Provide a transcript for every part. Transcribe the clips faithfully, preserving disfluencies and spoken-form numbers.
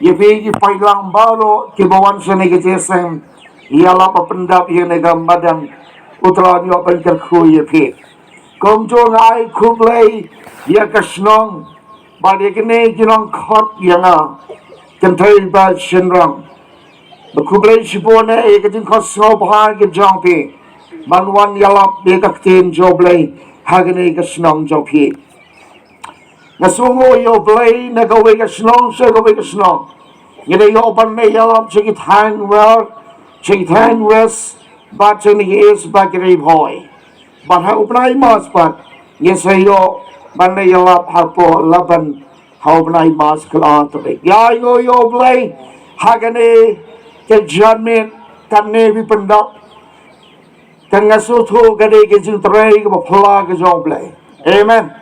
Ïa phi ki paidlang baroh kiba wan sha kane ka jingïaseng ïalap ba pyndap ïa kane ka madan, U Trai un ïoh ban kyrkhu ïa phi. Kumjuh nga ai khublei ïa ka shnong bad ïa kine ki nongkhot ïa nga, kynthei bad shynrang. Ba khublei shibun eh ïa ka jingkhot sngewbha ka jong phi ban wan ïalap ïa ka ktien jong U Blei ha kane ka shnong jong phi. Nga sngewnguh ïa U Blei na kawei ka shnong sha kawei ka shnong. Ngi da ïoh ban leit ïalap sha ki thaiñ West, sha ki thaiñ West bad sha ki East bad ki Ri Bhoi. Bad ha u bnai March pat ngi sa ïoh ban leit ïalap hapoh Laban ha u bnai March ka la trei. Ïa, ïa U Blei ha kane ka janmiet, kane ka pyndap. Kan nga sngewthuh ka dei ka jingtrei kaba phylla ka jong U Blei. Amen.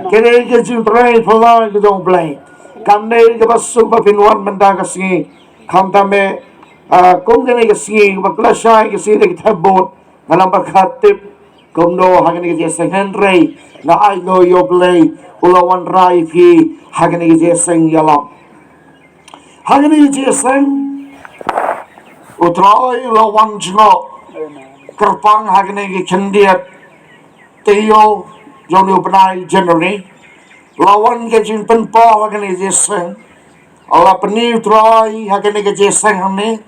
Ka dei ka jingtrei phylla ka jong U Blei. Kam dei kaba suk ba phin wan mynta ka sngi. Khamtam eh, ah, kum kane ka sngi kaba khlashai ka sngi da ki thep vote, nga nang pyrkhat tip kumno ha kane ka jingïaseng, hynrei nga ai nguh ïa U Blei u la wanrah ïa phi ha kane ka jingïaseng ïalap. Ha kane ka jingïaseng U Trai u la wan jngoh kyrpang ha kane ka khyndiat taïew jong u bnai January. La wan ka jingpynpaw ha kane ka jingïaseng. La pyni U Trai ha kane ka jingïaseng hangne.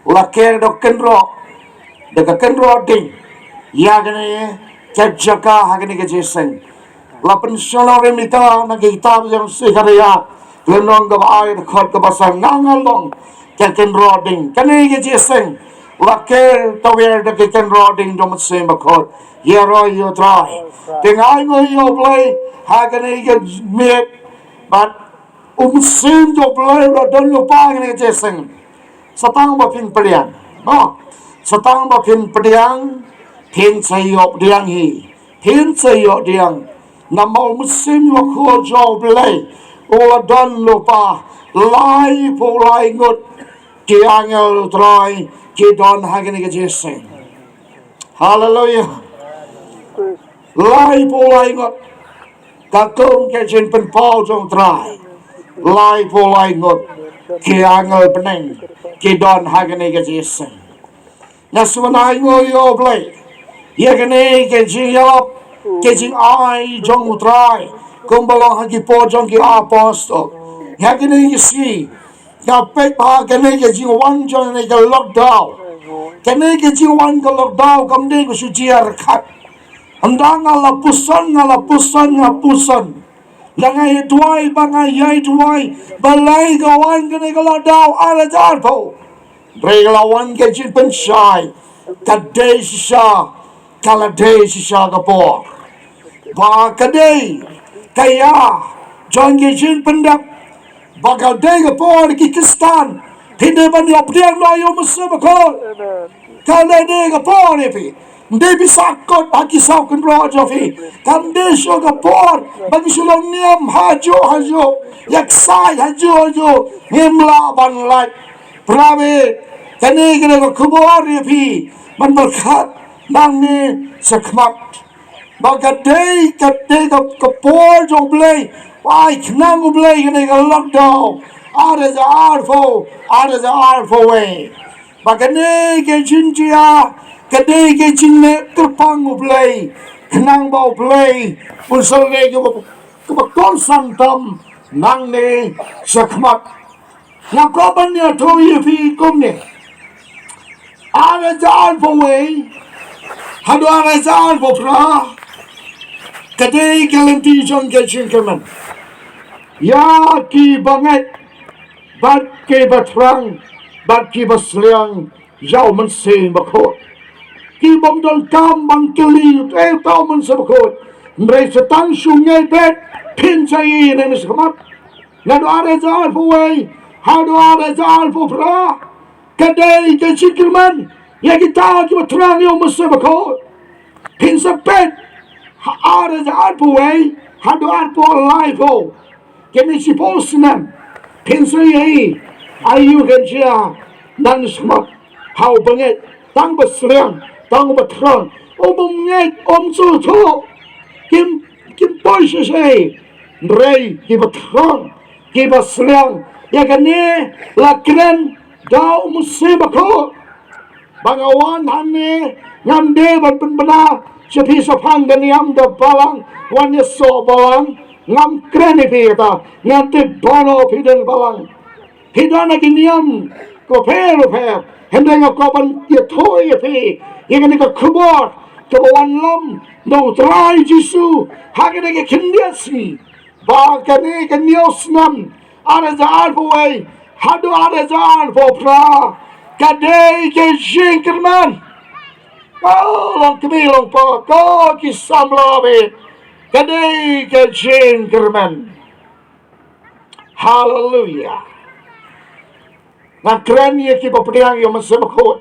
La ker da ka kynroh, da ka kynroh ding ïa kane ka jaka ha kane ka jingïaseng. La pynshong rim ita na ka kitab jong Sekaria, lynnong kaba ar, dkhot kaba san, nga nga long ka kynroh ding. Kane ka jingïaseng la ker tawiar da ka kynroh ding jong U Mynsiem Bakhuid. Ïaroh ïa U Trai. Te nga ai nguh ïa U Blei ha kane ka miet bad U Mynsiem jong U Blei u la don lypa ha kane ka jingïaseng. Sa tang ba phin pdiang, mo, sa tang ba phin pdiang, phin sa ïoh pdiang hi. Phin sa ïoh pdiang. Namar U Mynsiem Bakhuid jong U Blei u la don lypa. Laiphew lai ngut ki angel U Trai ki don ha kane ka jingïaseng. Haleluia. Laiphew lai ngut. Katkum ka jingpynpaw jong U Trai, laiphew lai ngut ki angel bneng ki don ha kane ka jingïaseng. Nga sngewbha ai nguh ïa U Blei ïa kane ka jingïalap, ka jingai jong U Trai kumba long ha ki por jong ki apostol. Ha kane ka sngi nga peit ba kane ka jingwan jong kane ka lockdown, kane ka jingwan ka lockdown kam dei ka shu jia ryngkat. Ynda nga la puson, nga la puson, nga puson. Nga ïa duwai, ba nga ïa duwai. Balei ka wan kane ka lockdown ar hajar arphew? Hynrei ka la wan ka jingpynshai. Ka dei shisha, ka la dei shisha ka por. Ba ka dei ka ïa jong ka jingpyndep. Ba ka dei ka por ki Khristan phin dei ban ïoh pdiang noh ïa U Mynsiem Bakhuid. Ka dei dei ka por ïa phi. Ym dei phi sah kot ha ki saw kynroh jong phi. Kam dei shuh ka por ba ngi shu long niam hajuh hajuh, ïa ksai hajuh hajuh. Ngim lah ban lait. Para bangeit, kane ka dei ka khubor ïa phi ban pyrkhat nangne shakhmat. Ba ka dei, ka dei ka, ka por jong U Blei, wai khnang U Blei, ka dei ka lockdown ar hajar arphew, ar hajar arphew wei. Ba kane ka jingjia, ka dei ka jingleh kyrpang U Blei, khnang ba U Blei un sa leh kaba, kaba kongsan tam nangne shakhmat. Nga kwah ban ïathuh ïa phi kumne. Ar hajar arphew wei haduh ar hajar arphew phra ka dei ka lynti jong ka jingkyrmen. Ïa ki bangeit bad ki bathrang bad ki basliang ïa U Mynsiem Bakhuid. Ki bym donkam ban kylli ïa uta U Mynsiem Bakhuid. Hynrei sa tang shu ngeit beit phin sa ïohi nangne shakhmat. Naduh ar hajar arphew wei haduh ar hajar arphew phra ka dei ka jingkyrmen ïa kita kiba thrang ïa U Mynsiem Bakhuid. Phin sa peit ha ar hajar arphew wei haduh arphew laiphew. Kine shiphew snem phin sa ïohi aïu kan jia nangne shakhmat. Ha u bangeit, tang basliang, tang bathrang, u bym ngeit, um sngewthuh, kim, kim poi shisha. Hynrei ki bathrang, ki basliang, Ïa kane la kren da u Mynsiem Bakhuid. Ba nga wan hangne ngam dei ban pynbna sha phi shaphang ka niam da balang, wan ïasoh balang, ngam kren ïa phi kata, nga tip baroh phi don balang. Phi don ha ki niam kiba pher bapher, hynrei nga kwah ban ïathuh ïa phi ïa kane ka khubor kaba wanlam na u Trai Jisu ha kane ka khyndiat sngi. Ba kane ka hynñiew snem, ar hajar arphew wei haduh ar hajar arphew phra, ka dei ka jingkyrmen. Ko longkmie longkpa, ko ki samla bad, ka dei ka jingkyrmen. Haleluya. Nga kren ïa kiba pdiang ïa u Mynsiem Bakhuid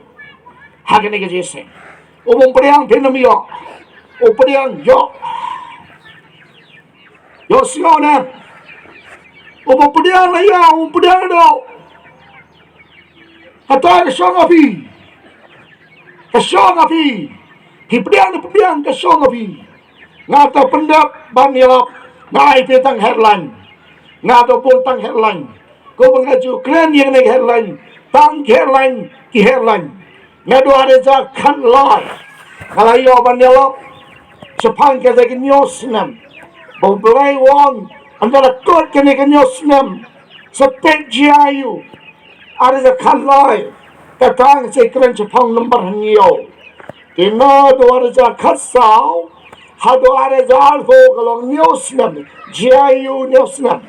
ha kane ka jingïaseng. U bym pdiang phin ym ïoh. U pdiang ïoh. Ïohsngew ne. U bym pdiang la ïa, u bym pdiang la dei. Kata ka shong ha phi. Ka shong ha phi. Phi pdiang ne pdiang, ka shong ha phi. Nga to pyndep ban ïalap, nga ai phi tang headline. Nga to bun tang headline. Ko ba nga ju kren ïa kane headline, tang headline, ki headline. Nga dei ar hajar khatlai nga la ïoh ban ïalap shaphang kata ka hynñiew snem. Ba U Blei u ong, ynda la kut kane ka hynñiew snem, sa peit jia ïa u. Ar hajar khatlai, ka tang sa kren shaphang number hynñiew. Te naduh ar hajar khatsaw haduh ar hajar arphew ka long hynñiew snem, jia ïa u hynñiew snem.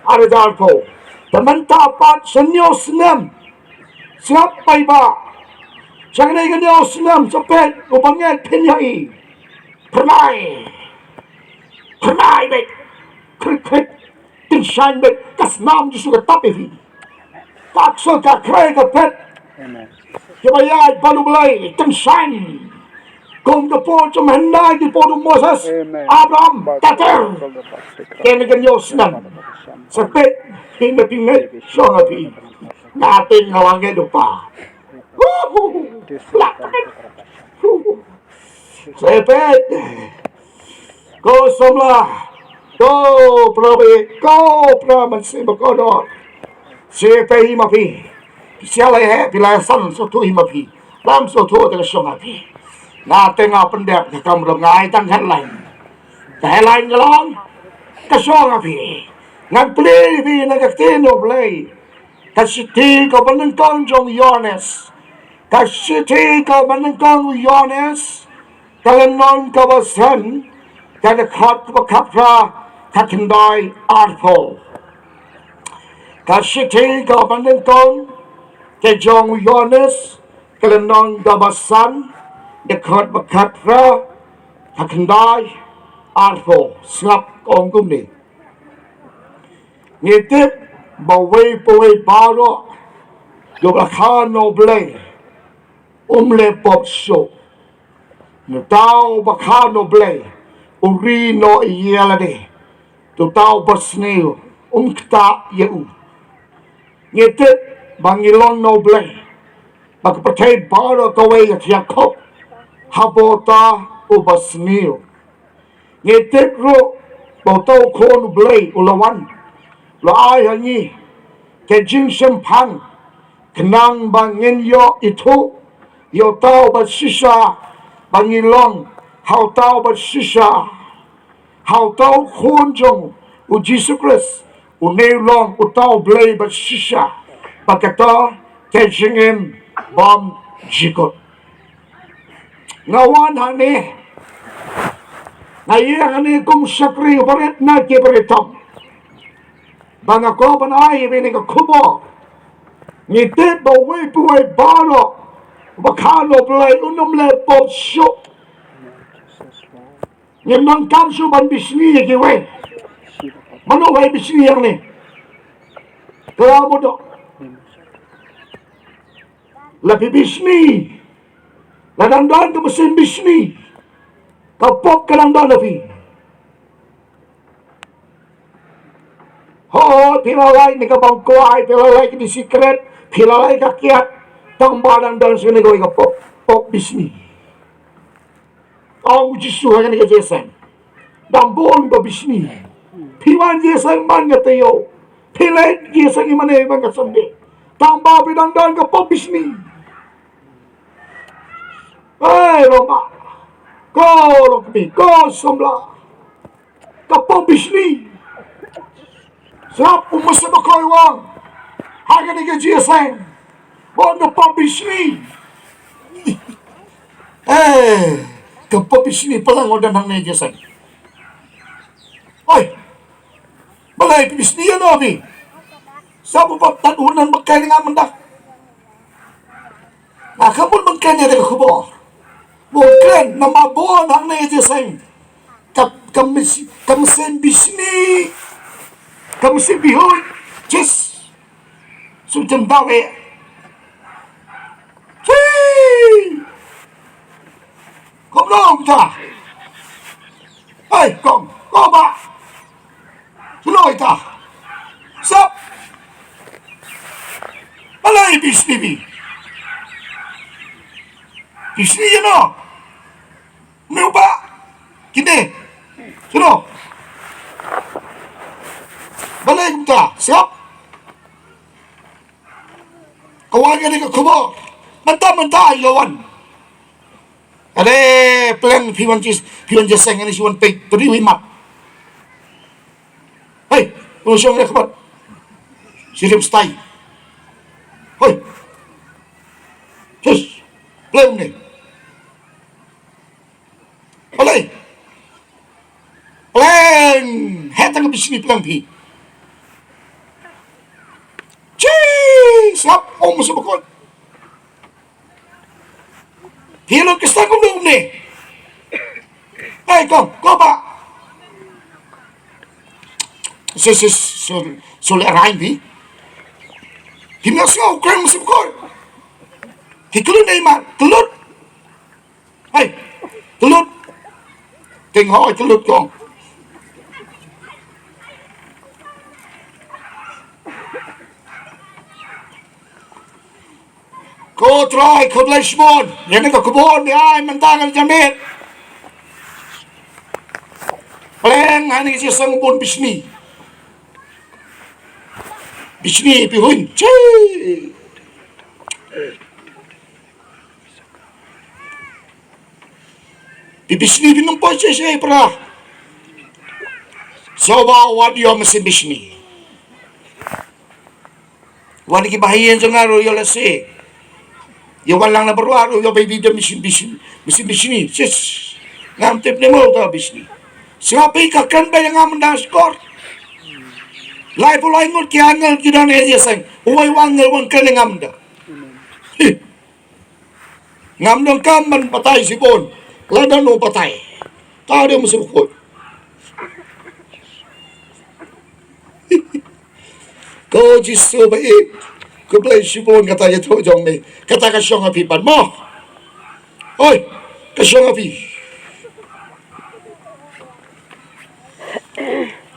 Ar hajar arphew. Te mynta pat sha hynñiew snem. Sngap paidbah. Sha kane ka hynñiew snem sa peit, u bangeit phin ïohi. Phyrnai. Phyrnai beit. Khrik khrik. Tyngshaiñ beit, ka snam Jisu ka tap ïa phi. Ka ksuid ka khrei ka phet. Amen. Kiba ïaid bad U Blei, tyngshaiñ. Kum ka por jong u Hyndai, ka por jong u Moses, Amen. Abraham, ka ter. Kane ka hynñiew snem. Sa peit, phi ne phi ngeit, shong ha phi. Nga te nga la ngeit u Pa. Wuhu. Lak peit. Wuhu. Sa peit. Ko samla, ko para bangeit, ko para mynsiem bakordor. Sa peit hi ma phi. Phi sngewlei hi, phi la san sngewthuh hi ma phi. Lam sngewthuh te ka shong ha phi. Nga te nga pyndep ka kamram, nga ai tang headline. Ka headline ka long, ka shong ha phi. Ngan plie ïa phi na ka ktien U Blei. Ka shithi kaba nyngkong jong u Ïoannis. Ka shithi kaba nyngkong u Ïoannis. Ka lynnong kaba san, ka dkhot kaba khatphra, ka khyndai arphew. Ka shithi kaba nyngkong ka jong u Ïoannis, ka lynnong kaba san, dkhot ba khatphra, ka khyndai arphew. Sngap, ka ong kumne. Ngi tip ba uwei pa uwei baroh uba kha na U Blei um leh pop shuh. Uta uba kha na U Blei u ri noh ïa lade. Uta uba sniew um ktah ïa u. Ngi tip ba ngi long na U Blei, ba ka pyrthei baroh kawei ka thiah khop haba uta uba sniew. Ngi tip ruh ba uta u Khun U Blei u la wan, u la ai ha ngi ka jingshemphang, khnang ba ngin ïoh ithuh ïa uta uba shisha, ba ngi long ha uta uba shisha. Ha uta u Khun jong u Jisu Khrist, une u long uta U Blei ba shisha, ba kata ka jingim bymjukut. Nga wan hangne, nga ïeng hangne kum shakri uba rit na ki bariat tam. Ba nga kwah ban ai ïa phi kane ka khubor. Ngi tip ba uwei pa uwei baroh uba kha na U Blei un ym leh pop shuh. Ngim donkam shuh ban bishni ïa kiwei. Mano ba bishni ïa ngi? Ka la mut. La phi bishni, la dang don ka mynsiem bishni, ka pop ka dang don ha phi. Ho, phi la lait na ka bam kwai, phi la lait na ka sikret, phi la lait na ka kiad, tang ba dang don shuh kawei ka pop, pop bishni. Ong u Jisu ha kane ka jingïaseng. Dang bun ba bishni. Phi wan jingïaseng man ka taïew. Phi leh jingïaseng ïa mane ban ka Sunday. Tang ba phi dang don ka pop bishni. Hei, long ba. Ko long kmie, ko samla. Ka pop bishni. Sngap u Mynsiem Bakhuid u ong ha kane ka jingïaseng, bun ka pop bishni. Eh, ka pop bishni palat nga don hangne jingïaseng. Oi. Balei phi bishni ïano phi? Sngap u pop tad u nan ba kren nga mynta. Nga khlem bun ban kren ïa ka khubor. Bun kren namar bun hangne jingïaseng. Ka, ka mynsiem, ka mynsiem bishni. Ka mynsiem bihuid. Jis. Shu jem daw eh. Chi. Kumno kumta. Hei, kong, kong ba. Shu noh ita. Sap. Balei bishni phi? Bishni ïano? Mano ba? Kine. Shu noh. Balei kumta? Sap. Ka wan kane ka khubor. Mynta mynta ïa wan. Ade pleng phi wan jis, phi wan jiseng ani shi wan peit, tu di wi mat. Hei, u shong ne khmat. Shi lim stai. Hei. Jis. Pleng ne. Balei? Pleng. Hei, tang bishni pleng phi. Chi, sap om sap kot. Phi long Khristan kumno kumne? Hei, kong, kong ba. So, so, so, so le rain phi. Phi na so kren sap kot. Phi klut dei ma, klut. Hei, klut. Teng hoi klut kong. Ko Trai, khublei shibun. Ïa kane ka khubor ne ai mynta ka janmiet. Pleng hani ka jingïaseng bun bishni. Bishni phi hun. Chi. Phi bishni phi nang poi shisha para. Sngewbha wat ïoh mynsiem bishni. Wat ki bahaïing jong nga ruh ïoh lehse. Ïoh wan lang na baroh ruh ïoh bai bishni, bishni, bishni, bishni. Sis. Ngam tip ne mo ta bishni. Sngap ïa ka kren ba ïa nga mynta shkor. Laiphew lai ngut ki angel ki don ha jingïaseng. Uwei u angel u wan kren ïa nga mynta. Hi. Ngam donkam ban batai shibun. Lada no batai. Ta dei mynsiem bakhuid. Ko Jisu ba ïeit. Khublei shibun kata ïathuh jong me. Kata ka shong ha phi pat mo. Oi, ka shong ha phi.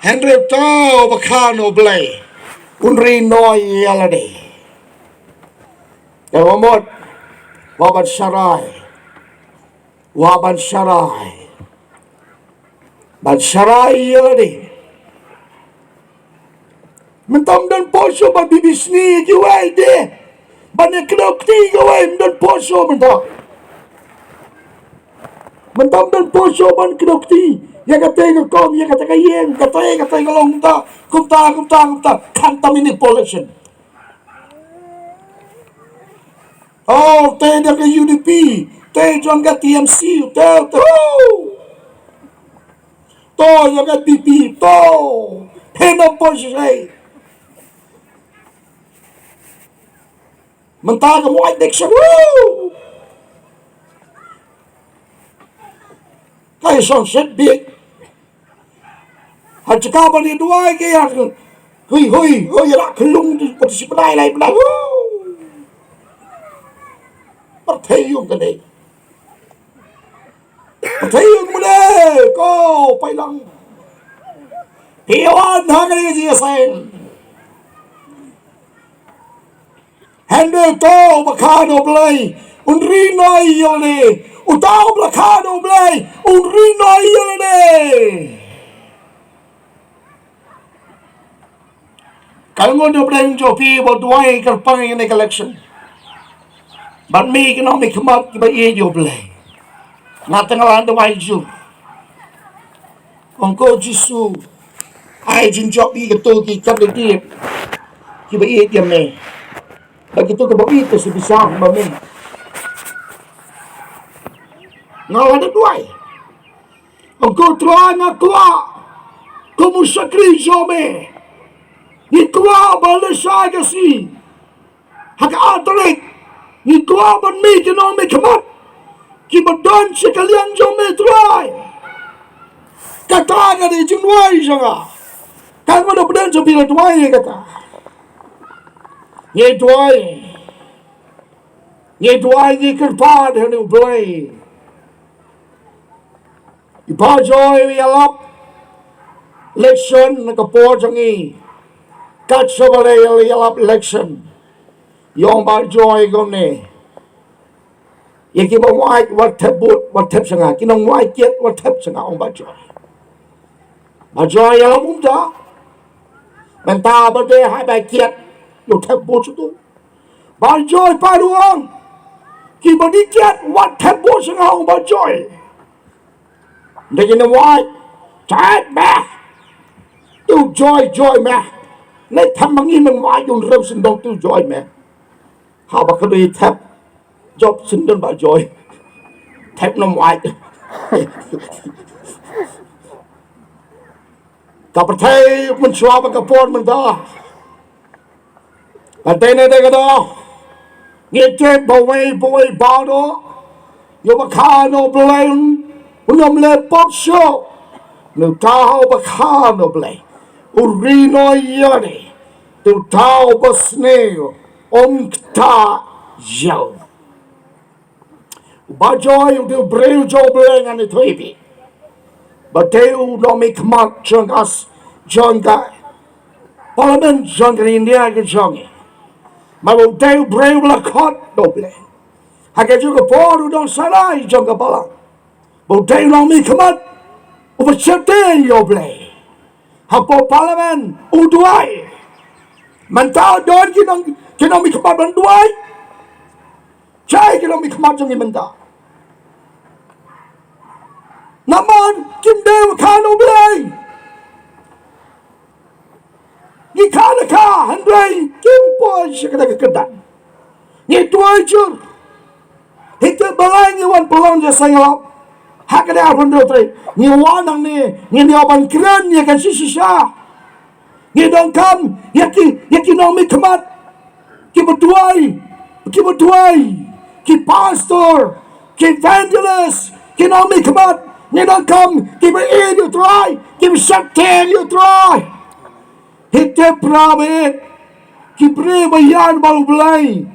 Hynrei uta uba kha na U Blei un ri noh ïa lade. Te u mut, u ban sharai. U ban sharai. Ban sharai ïa lade. Mynta ym don por shuh ban bishni ïa kiwei de. Ban ïa kdew kti ïa kiwei ym don por shuh mynta. Mynta ym don por shuh ban kdew kti ïa kata ka kong, ïa kata ka ïing, kata, kata ka long kumta, kumta, kumta, kumta. Khamtam ïa kane ka election. Oh, te da ka U D P, te jong ka T M C, te, te, oh! To jong ka P P, to. Phin ym poi shisha. Mynta ka mo election, woo! Ka i song set bit. Ha jaka ban ïa duwai ka ïa. Hui, hui, hui, ïa la khlung tu, pati si bnai lai bnai. Woo! Pyrthei ïung kane. Pyrthei ïung mane, ko, pai lang. Phi wan ha kane ka jingïaseng. Hynrei uta uba kha na U Blei un ri noh ïa lade. Uta uba kha na U Blei un ri noh ïa lade. Ka long u pdeng jong phi ba duwai kyrpang ïa kane ka election. Bad mih ki nongmihkhmat kiba ïeit ïa U Blei. Nga te nga la duwai jur. Ong ko Jisu, ai jingïarap ïa kito ki candidate kiba ïeit ïa me. Bad kito kiba ïeit ïa ka bishar ba me. Nga la duwai. Ong ko Trai, nga kwah kum u shakri jong me. Ngi kwah ban leit sha ka sngi ha ka artylli. Ngi kwah ban mih ki nongmihkhmat kiba don sha ka liang jong me Trai. Kata ka dei jingduwai jong nga. Ka mut u pdeng jong phi la duwai ïa kata. Ngi duwai. Ngi duwai, ngi kyrpad ha U Blei. I Bah Joy u ïalap election na ka por jong ngi. Kat shaba la ïalap election, ong Bah Joy kumne: Ïa kiba wad wat thep vote, wat thep sha nga. Ki nongwad kiad wat thep sha nga, ong Bah Joy. Bah Joy ïalap kumta. Mynta ba dei ha ba kiad, ïa thep vote sha tu. Bah Joy pat u ong: Kiba dei kiad wat thep vote sha nga, ong Bah Joy. Dei ki nongwad, thep meh. Tu Joy, Joy meh. Leit thep ma ngi nongwad, un rem sngewdon tu Joy meh. Haba ka dei thep, jop sngewdon Bah Joy. Thep nongwad. Ka pyrthei mynshuwa bad ka por mynta. Ka dei ne dei ka daw. Ngi tip ba uwei pa uwei baroh, ïa uba kha na U Blei un ym leh pop shuh. Nangta uba kha na U Blei u ri noh ïa lade. Te uta uba sniew um ktah ïa u. U Bah Joy u dei u briew jong U Blei, ngan ïathuh ïa phi. Ba dei u nongmihkhmat jong ka, jong ka Parliament jong ka India ka jong ngi. Ba u dei u briew ba la khot da U Blei. Ha kajuh ka por u don shalai jong ka balang. Ba u dei u nongmihkhmat uba sheptieng ïa U Blei. Hapoh Parliament u duwai. Mynta don ki nong, ki nongmihkhmat ban duwai. Shaei ki nongmihkhmat jong ngi mynta? Namar kim dei ba kha na U Blei. Ngi kha ne kha, hynrei kim poi sha kata ka kyrdan. Ngi duwai jur. Hi te balei ngi wan pynlong jingïaseng ïalap ha kane ka arphew hynriew tarik? Ngi wan hangne, ngin ïoh ban kren ïa ka jingshisha. Ngi donkam ïa ki, ïa ki nongmihkhmat kiba duwai, kiba duwai, ki pastor, ki evangelist, ki nongmihkhmat. Ngi donkam kiba ïeit ïa U Trai, kiba sheptieng ïa U Trai. Hi te para bangeit, ki briew ba ïaid bad U Blei,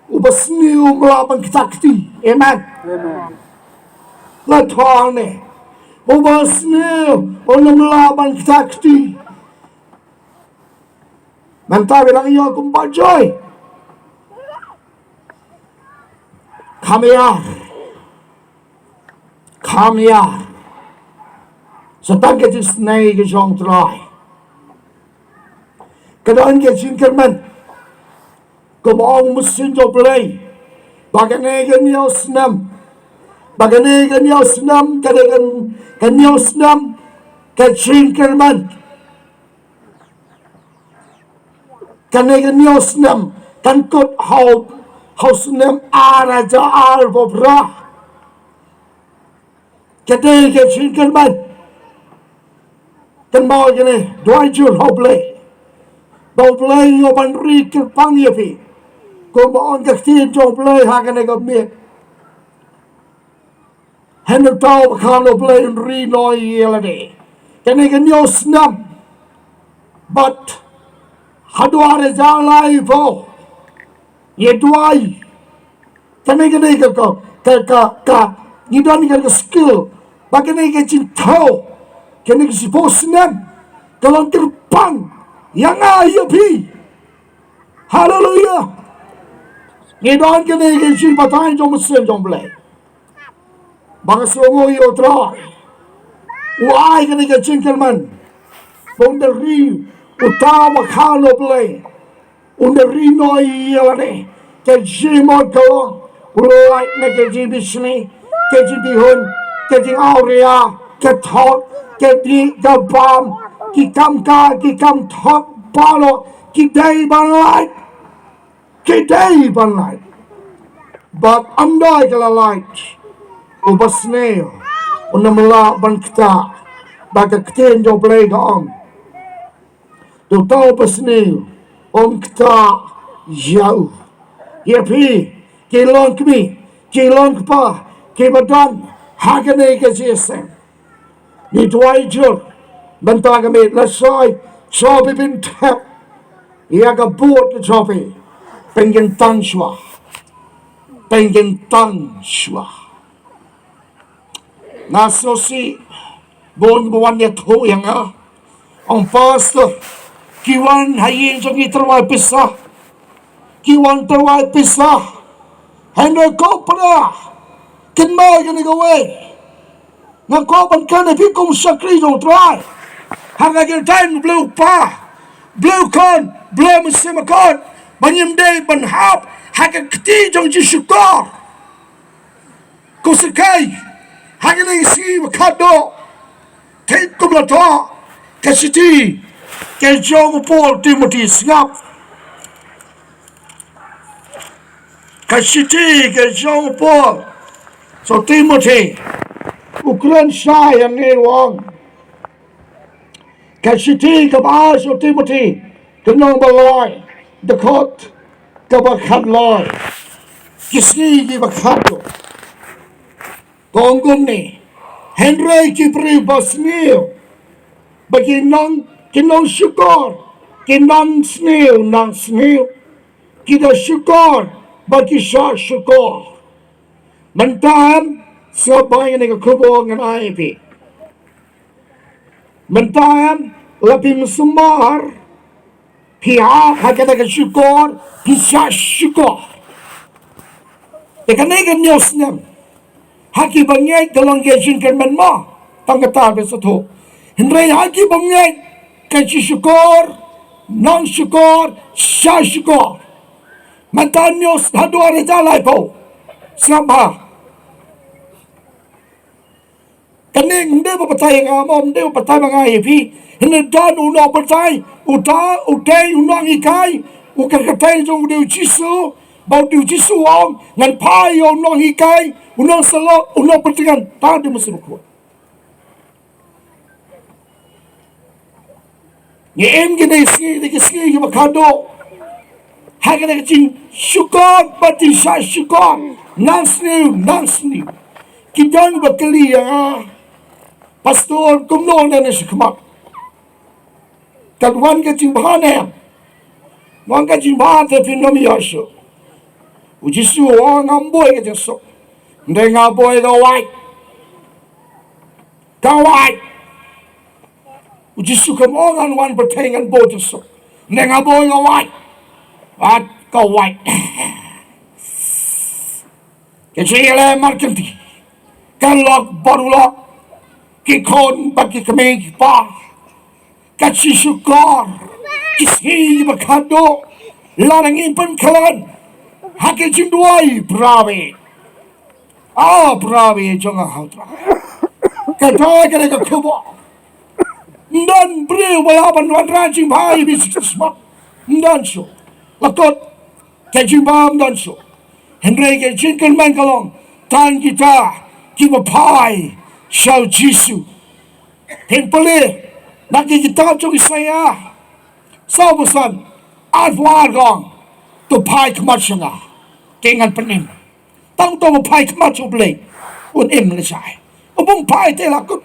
uba sniew um lah ban ktah kti. Amen. Amen. La thong ne. Uba sniew um lah ban ktah kti. Mynta ba dang ïoh kum Bah Joy. Kham ïar. Kham ïar. Sa tang ka jingisynei ka jong U Trai. Ka don ka jingkyrmen. Kumba ong u mynsiem jong U Blei, ba kane ka hynñiew snem, ba kane ka hynñiew snem, kane ka, ka hynñiew snem ka jingkyrmen. Kane ka hynñiew snem kan kut ha u, ha u snem ar hajar arphew phra. Ka dei ka jingkyrmen. Kynmaw kane, duwai jur ha U Blei, ba U Blei un ïoh ban ri kyrpang ïa phi. Kumba ong ka ktien jong U Blei ha kane ka miet. Hynrei uta uba kha na U Blei un ri noh ïa lade. Kane ka hynñiew snem. Bad haduh ar hajar laiphew, ïa duwai. Kane, kane ka, ka, ka, ka, ka, ngi don kane ka skill. Ba kane ka jingthaw, kane ka shiphew snem, ka long kyrpang ïa nga ïa phi. Haleluya. Ngi don kane ka jingbatai jong u Mynsiem jong U Blei. Ba nga sngewnguh ïa U Trai, u ai kane ka jingkyrmen ba un da ri, Uta uba kha na U Blei un ri noh ïa lade. Ka jingmut ka long u lait na ka jingbishni, ka jingbihun, ka jingawria, ka thok, ka dih ka bam, ki kam ka, ki kam thok baroh ki dei ban lait. Ki dei ban lait. Bad ym dei ka la lait, u basniew un ym lah ban ktah. Ba ka ktien jong U Blei ka ong, to uta u basniew un ktah ïa u. Ïa phi ki long kmie, ki long kpa, kiba don ha kane ka jingïaseng, ngi duwai jur, mynta ka miet lashai, sha phi phin thep ïa ka vote ka jong phi. Pynkyntang shuwa. Pynkyntang shuwa. Nga sngewsih bun ba wan ïathuh ïa nga, ong, Pastor, ki wan ha ïing jong ngi tyrwa pisa. Ki wan tyrwa pisa. Hynrei ko para, kynmaw ïa kane kawei. Nga kwah ban kren ïa phi kum u shakri jong U Trai. Ha kane ka time, Blei u Kpa, Blei u Khun, Blei u Mynsiem Bakhuid, ba ngim dei ban hap ha ka kti jong ka jingshukor. Ko sngewsih, ha kane ka sngi ba khatduh, te kum la thoh ka shithi ka jong u Paul Timothy, sngap. Ka shithi ka jong u Paul sha u Timothy, u kren shai hangne, u ong. Ka shithi kaba ar sha u Timothy, ka lynnong ba lai, dkhot kaba khatlai, ki sngi kiba khatduh. Ka ong kumne, hynrei ki briew basniew, ba ki nong, ki nongshukor, ki nangsniew, nangsniew, ki da shukor, ba ki shah shukor. Mynta em, sngap bha ïa kane ka khubor ngan ai ïa phi. Mynta em, la phi mynsumar, phi hap ha kata ka shukor, phi shah shukor. Te kane ka hynñiew snem ha kiba ngeit ka long ka jingkyrmen mo, tang kata phi sngewthuh. Hynrei ha kiba ngeit ka jingshukor, nongshukor, shah shukor. Mynta hynñiew, haduh ar hajar laiphew. Sngap bha. Kane ym dei ba batai ïa nga mo, ym dei ba batai ba nga ïa phi. Hynrei don u nongbatai, uta u dei u nonghikai, u kyrteng jong u dei u Jisu, ba u dei u Jisu u ong, ngan phai ïa u nonghikai, u nongsyllok, u nongpyntngen, tad u Mynsiem Bakhuid. Ngi im kine ki sngi, kine ki sngi kiba khatduh ha kane ka jingshukor bad jingshah shukor, nangsniew, nangsniew. Ki don ba kylli ïa nga, Pastor, kumno ngan ïa shah khmat? Kan wan ka jingbha ne em? Wan ka jingbha te phin ym ïoh shuh. U Jisu u ong, ngam buh ïa ka jingsuk, hynrei nga buh ïa ka wait. Ka wait. U Jisu kam ong ngan wan pyrthei ngan buh jingsuk, hynrei nga buh ïa ka wait. Wat ka wait. Ka jingïaleh markynti, ka lok bad u lok, ki khun bad ki kmie ki kpa, ka jingshukor, ki sngi kiba khatduh, lada ngim pynkhlaiñ ha ka jingduwai, para baieit. Ah, para baieit jong nga ha U Trai. Kata ka dei ka khubor. Ym don briew ba lah ban wanrah jingbha ïa phi sha Khristmas. Ym don shuh. La kut. Ka jingbam don shuh. Hynrei ka jingkyrmen ka long, tang kita kiba phai sha u Jisu. Phin pule na ki kitab jong Isaïah sawphew san, arphew ar ka ong, to phai khmat sha nga, te ngan pynim. Tang uta uba phai khmat sha U Blei un im lashai. Uba ym phai te la kut.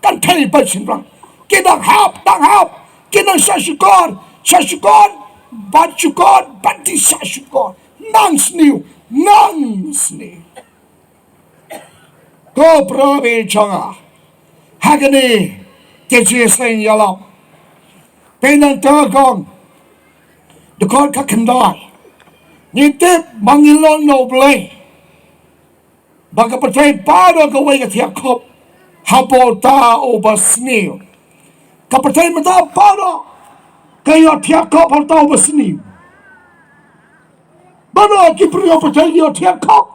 Kan thei bad shynrang. Ki dang hap, dang hap. Ki dang shah shukor, shah shukor, bad shukor, bad ki shah shukor. Nang sniew, nang sniew. Ko para baieit jong nga, ha kane ka jingïaseng ïalap, pynban ta kong, dkhot ka khyndai, ngi tip ba ngi long na U Blei. Ba ka pyrthei baroh kawei ka thiah khop ha uta uba sniew. Ka pyrthei mynta baroh ka ïohthiah khop ha uta u basniew. Baroh ki briew pyrthei ki ïohthiah khop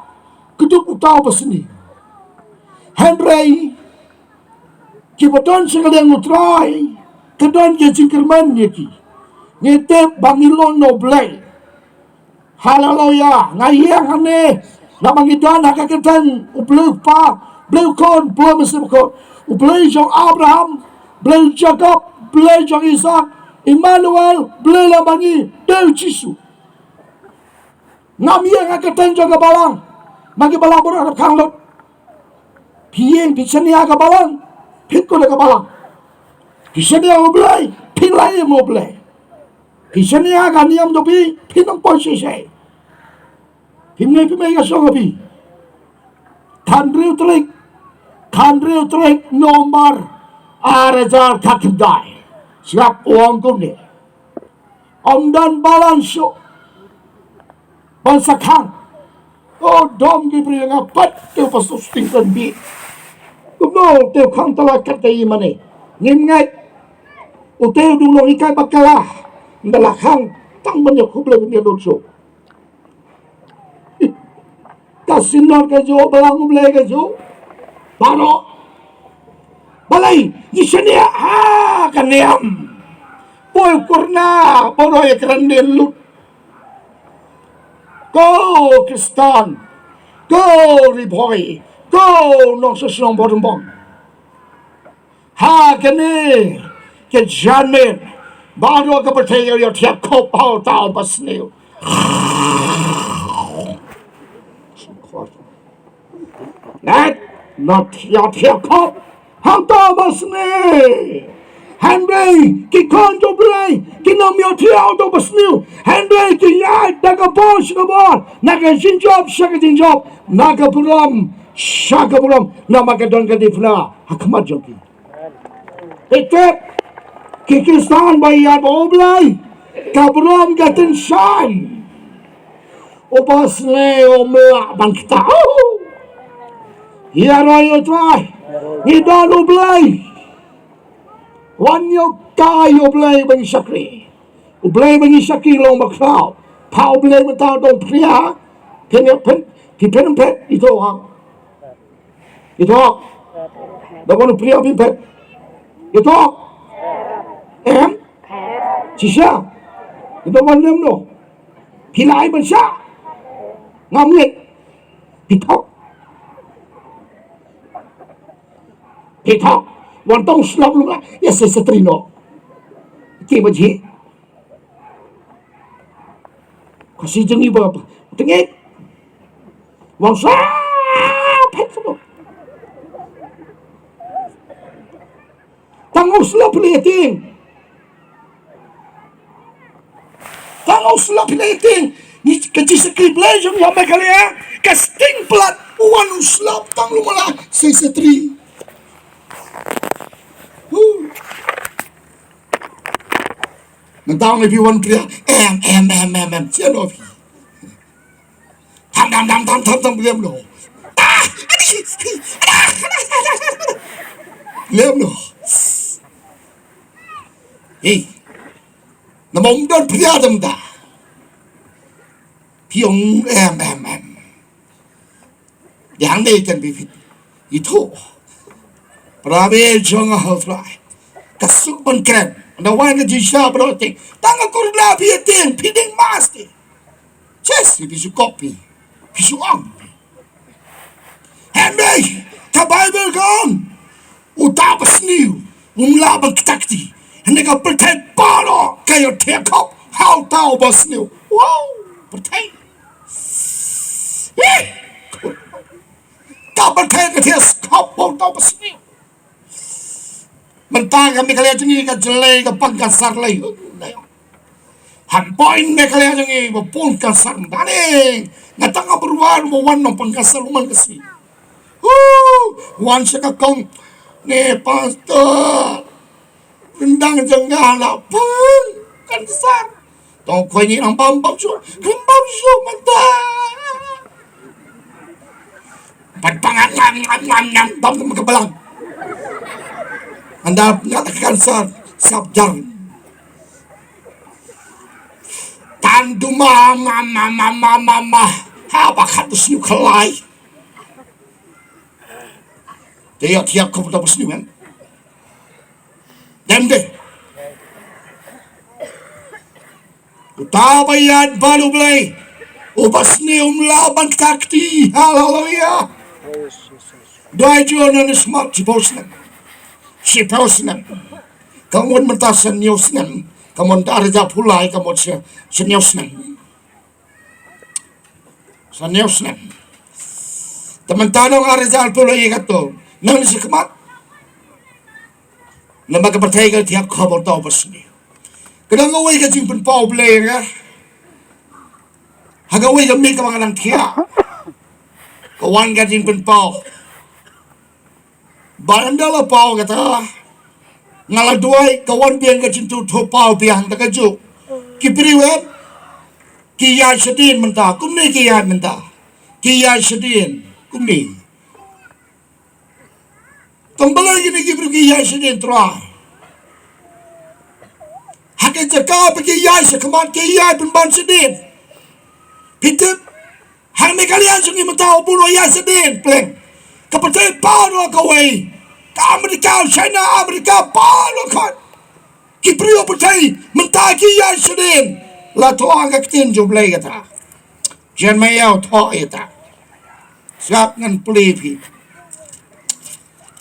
ka duk uta u basniew. Hynrei kiba don sha ka liang U Trai ka don ka jingkyrmen ïa ki. Ngi tip ba ngi long na U Blei. Haleluya. Nga ïeng hangne namar ngi don ha ka kyrteng U Blei U Kpa, Blei U Khun, Blei Mynsiem Bakhuid. U Blei jong Abraham, Blei Jakob, Blei jong Isak, Immanuel, Blei lem bad ngi, dei U Jisu. Ngam ïeng ha ka kyrteng jong ka balang. Ma ki balang baroh hap khang lut. Phi ïeng phi shaniah ka balang, phi kut ka balang. Phi shaniah U Blei, phi la ïeng U Blei. Phi shaniah ka niam jong phi, phi nang poi shisha. Phi mei phi mei ka shong phi. Khathynriew tarik, khathynriew tarik November, ar hajar khatkhyndai. Sngap u ong kumne. Ym don balang shuh ban sa khang. O dom ki briew nga pat te u pastor sting kan bi. Kumno te u khang tala kat ka i mane. Ngim ngai. U te u dung long i kai bakala. Nda la khang tang ban ïa khublei ban ïa lut shuh. Ka Synod ka juh, Balang U Blei ka juh. Baroh. Balei ngi shaniah ha ka niam. Poi u kyrna baroh ïa kren dien lut. Ko Khristan, ko Ri Bhoi, ko nongshong shnong Bhorbong. Ha kane ka janmiet baroh ka pyrthei ka ïohthiah khop ha uta u basniew. Nat, nat ïohthiah khop ha uta u basniew. Hynrei ki khun jong U Blei kin ym ïohthiah ha uta u basniew. Hynrei ki ïaid da ka bor sha ka bor, na ka jingjop sha ka jingjop, na ka burom sha ka burom, namar ka don ka dipna ha khmat jong ki. Phi tip, ki Khristan ba ïa ba U Blei, ka burom ka tyngshaiñ. U basniew um lah ban ktah. Ïaroh ïa U Trai. Ngi don U Blei. Wan ïoh kai U Blei ba ngi shakri. U Blei ba ngi shakri long ba khraw. Pha U Blei mynta dang phria. Phin phin phin phin ito ha. Ito. Da wan u phria phin phin. Ito. Em. Shisha. Ito wan lem no. Phi lai ban sha. Ngam ngi. Phi thok. Phi thok. Wan tong slap lu la. Ya se se trino. Ki ba ji. Ka si jong i ba ba. Tengek. Wan sa. Phet sa. Tang u slap le ting. Tang u slap le ting. Ni ka ji sakri Blei jong ya me kali ya. Ka sting plat. Wan u slap tang lu mala. Sei setri. Huh. Nang tang le bi wan pria. Em em em em em. Sia no bi. Tam tam tam tam tam tam lem no. Ah, ani. Lem no. Hey. Na mom don pria tam da. Piong em em em. Yang dei kan bi fit. Itu. Prabe jong a hal trai. Ka suk ban kren. Na wan ka jisha bro tik. Tang ka kurna bi ting. Piding mas ti. Ches, pi su kop pi. Pi su ong. Hynrei ka Baibl ka ong, uta u basniew um lah ban ktah kti. Hynrei ka pyrthei baroh ka ïohthiah khop ha uta u basniew. Wow, pyrthei. Ih, ka pyrthei ka thiah khop ha uta u basniew. Mynta ka Meghalaya jong ngi ka jyllei ka pang ka sar lei. Ham point Meghalaya jong ngi ba pang ka sar mynta ne. Nga tang ka berwar ba wan nong pang ka sar man ka si. Hu, wan sha ka kong ne pastor. Rendang jong nga la pang ka sar. Tong khoi ni nang bam bam shu, nang bam shu mynta. Pat pangan ngam ngam ngam ngam bam ka balang. Anda nga ta kansar sap jam. Tan duma ma ma ma ma ma ma. Ha ba khat ba sniew khlai. Te ïa thiak khop ta ba sniew em. Dem de. Uta ba ïaid bad U Blei, uba sniew um lah ban kta kti. Haleluya. Doi ju na ni smat shiphew snem. Shiphew snem. Ka mut mynta shiphew snem. Ka mut da raja pulai ka mut shiphew snem. Shiphew snem. Te mynta nong ar hajar arphew lai kato. Nang ni shi khmat. Namar ka pyrthei ka thiak khop ïa uta uba sniew. Ka dang kawei ka jingpynpaw Blei nga. Ha kawei ka miet kaba nga dang thiah. Ka wan ka jingpynpaw. Ba ynda la paw kata, nga la duwai, ka wan biang ka jingthoh paw biang ta kajuh. Ki briew em, ki ïaid shadien mynta, kumne ki ïaid mynta. Ki ïaid shadien, kumne. Tang balei kine ki briew ki ïaid shadien Trai. Ha ka jaka ba ki ïaid shakhmat ki ïaid pynban shadien. Phi tip, ha Meghalaya jong ngi mynta u bun u ïaid shadien pleng. Ka pyrthei baroh kawei. Ka Amerika, China, Amerika baroh kawei. Ki briew pyrthei mynta ki ïaid shadien. La thoh ka ktien jong U Blei kata. Jeremiah u thoh ïa ta. Sngap ngan plie phi.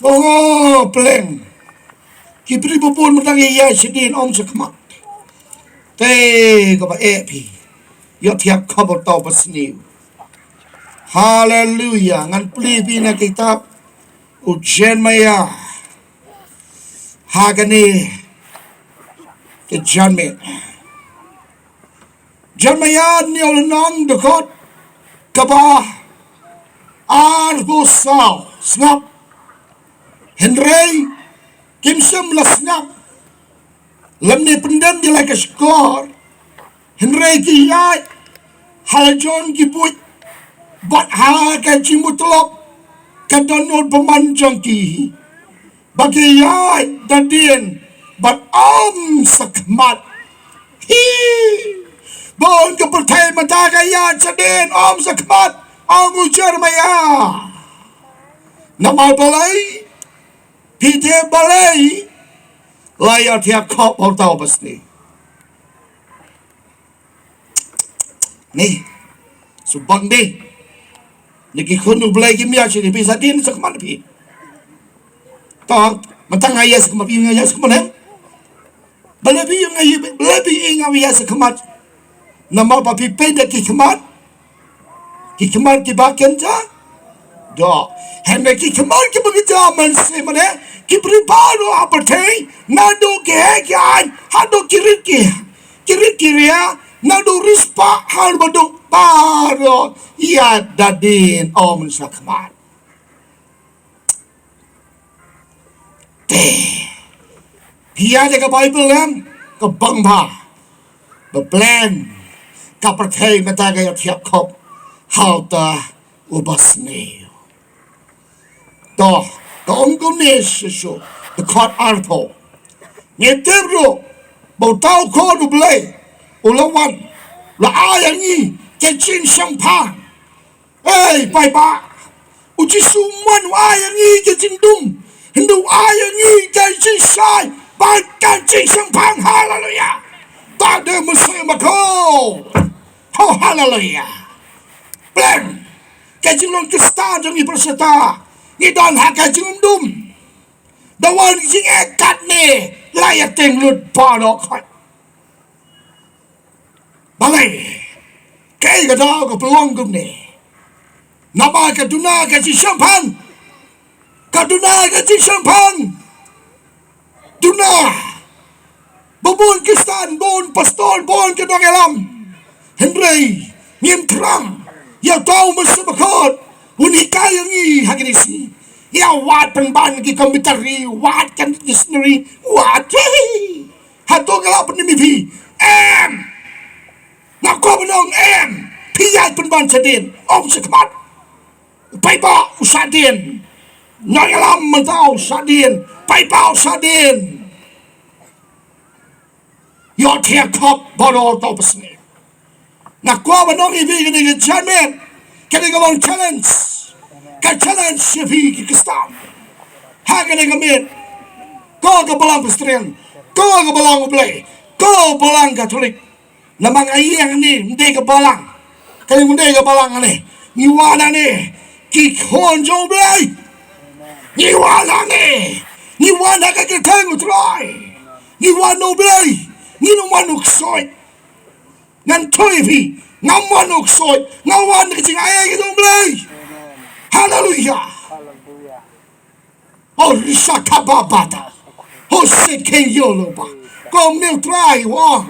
Oh, pleng. Ki briew ba bun mynta ki ïaid shadien ym shakhmat. Te kaba eh phi. Ïa thiak khop ïa uta uba sniew. Haleluya. Ngan plie phi na kitab u Jeremiah. Ha kane ka janmiet. Jeremiah hynñiew lynnong dkhot kaba arphew saw, sngap. Hynrei kim shym la sngap. Lymne pyndem ïa la ka shkor. Hynrei ki ïaid ha la jong ki buit bad ha ka jingmutlop ka dohnud bymman jong ki. Ba ki ïaid da dien bad ym shakhmat. Hi. Bun ka pyrthei mynta ka ïaid shadien ym shakhmat, ong u Jeremiah. Namar balei? Phi tip balei? La ïa thiak khop ïa uta uba sniew. Ni, shu bang dih. Ni ki khun U Blei kim ïaid shadien, phi shadien shakhmat phi. To, mynta nga ïaid shakhmat, phi nga ïaid shakhmat em? Balei phi nga ïaid, balei phi nga ïaid shakhmat? Namar ba phi peit da ki khmat. Ki khmat kiba kynja. Doh. Hynrei ki khmat kiba kynja mynsiem, mane ki briew baroh ha pyrthei, naduh ki heh ki aiñ haduh ki rit ki, ki rit ki ria, naduh riewspah haduh baroh ïaid da dien ym shakhmat. Te phi ïa ka Baibl em, ka bang bha. Ba pleng ka pyrthei mynta ka ïa thiap khop ha uta uba sniew. To, ka ong kumne shisha, dkhot arphew. Ngi tip ruh ba uta u khun U Blei u la wan, la ai ïa ngi ka jingshemphang. Ei, paidbah. U Jisu u wan u ai ïa ngi ka jingdum. Hynrei u ai ïa ngi ka jingshai bad ka jingshemphang. Haleluya. Ta de mynsiem bakhuid. Oh, haleluya. Pleng. Ka jinglong Khristan jong ngi pyrshah. Ngi don ha ka jingdum. Da wan jingeh katne la ïa teng lut baroh khoit. Balei? Kaei ka daw ka pynlong kumne? Namar ka duna ka jingshemphang. Ka duna ka jingshemphang. Duna. Ba bun Khristan, bun pastor, bun ki nongïalam. Hynrei ngim thrang ïa uta u Mynsiem Bakhuid un hikai ïa ngi ha kine ki sngi. Ïa wad pynban ki commentary, wad ka dictionary, wad. Hato nga la pynim ïa phi? Em. Nga kwah ban ong em. Phi ïaid pynban shadien, ym shakhmat. Paidbah u shadien. Nongïalam mynta u shadien. Paidbah u shadien. Ïoh thiah khop baroh uta u ba sniew. Nga kwah ban ong ïa phi kane ka janmiet, kane ka long challenge. Ka challenge ïa phi ki Khristan. Ha kane ka miet, ko ka balang Presbyterian, ko ka balang U Blei, ko balang Katholik. Namar nga ïeng hangne, ym dei ka balang. Kane ym dei ka balang hangne. Ngi wan hangne ki khun jong U Blei. Ngi wan hangne, ngi wan ha ka kyrteng U Trai. Ngi wan na U Blei. Ngim wan na u ksoit. Ngan ong ïa phi, ngam wan na u ksoit, nga wan na ka jingai ei ka jong U Blei. Haleluia. Haleluia. O risa kababata. O seke yolo ba. Ko mil trai wa.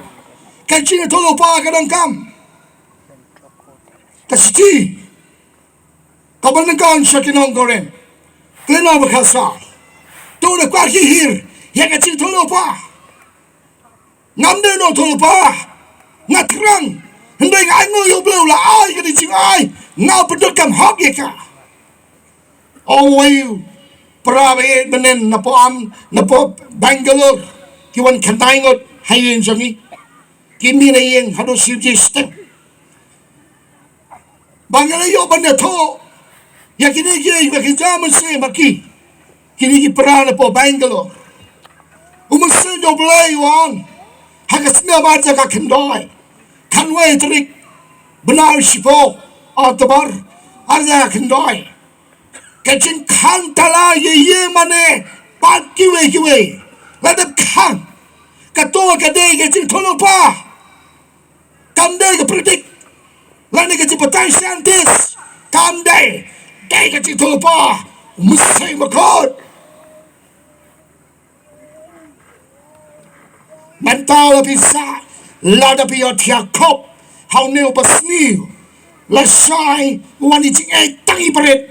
Ka jingïathuhlypa ka donkam. Ka siti. Ka ban nang kan sha ki nongkoren. Khlem ba khasa. To da kwah ki hir ïa ka jingïathuhlypa. Ngam dei nongïathuhlypa. Nga thrang. Hynrei nga ainguh ïa U Blei u la ai ka jingai. Nga pyndonkam hok ïa ka. Uwei u para ba ïeit mynnin na poh am, na poh Bangalore. Ki wan khyndai ngut ha ïing jong ngi. Ki mih na ïing haduh shi baje shiteng. Ba ngi la ïoh ban ïathuh ïa kine ki, ïa ki jingmynsiem ha ki. Kine ki para na poh Bangalore. U Mynsiem jong U Blei u ong ha ka snem ar hajar khyndai, khatwei tarik bnai shiphew October ar hajar khyndai. Ka jingkhang tala ïa ïing mane bad kiwei kiwei la dep khang. Kato ka dei ka jingïathuhlypa. Kam dei ka predict lane ka jingbatai scientist. Kam dei. Dei ka jingïathuhlypa U Mynsiem Bakhuid. Mynta la phi sah, lada phi ïohthiah khop ha une u basniew, lashai wan i jingeh tang i barit,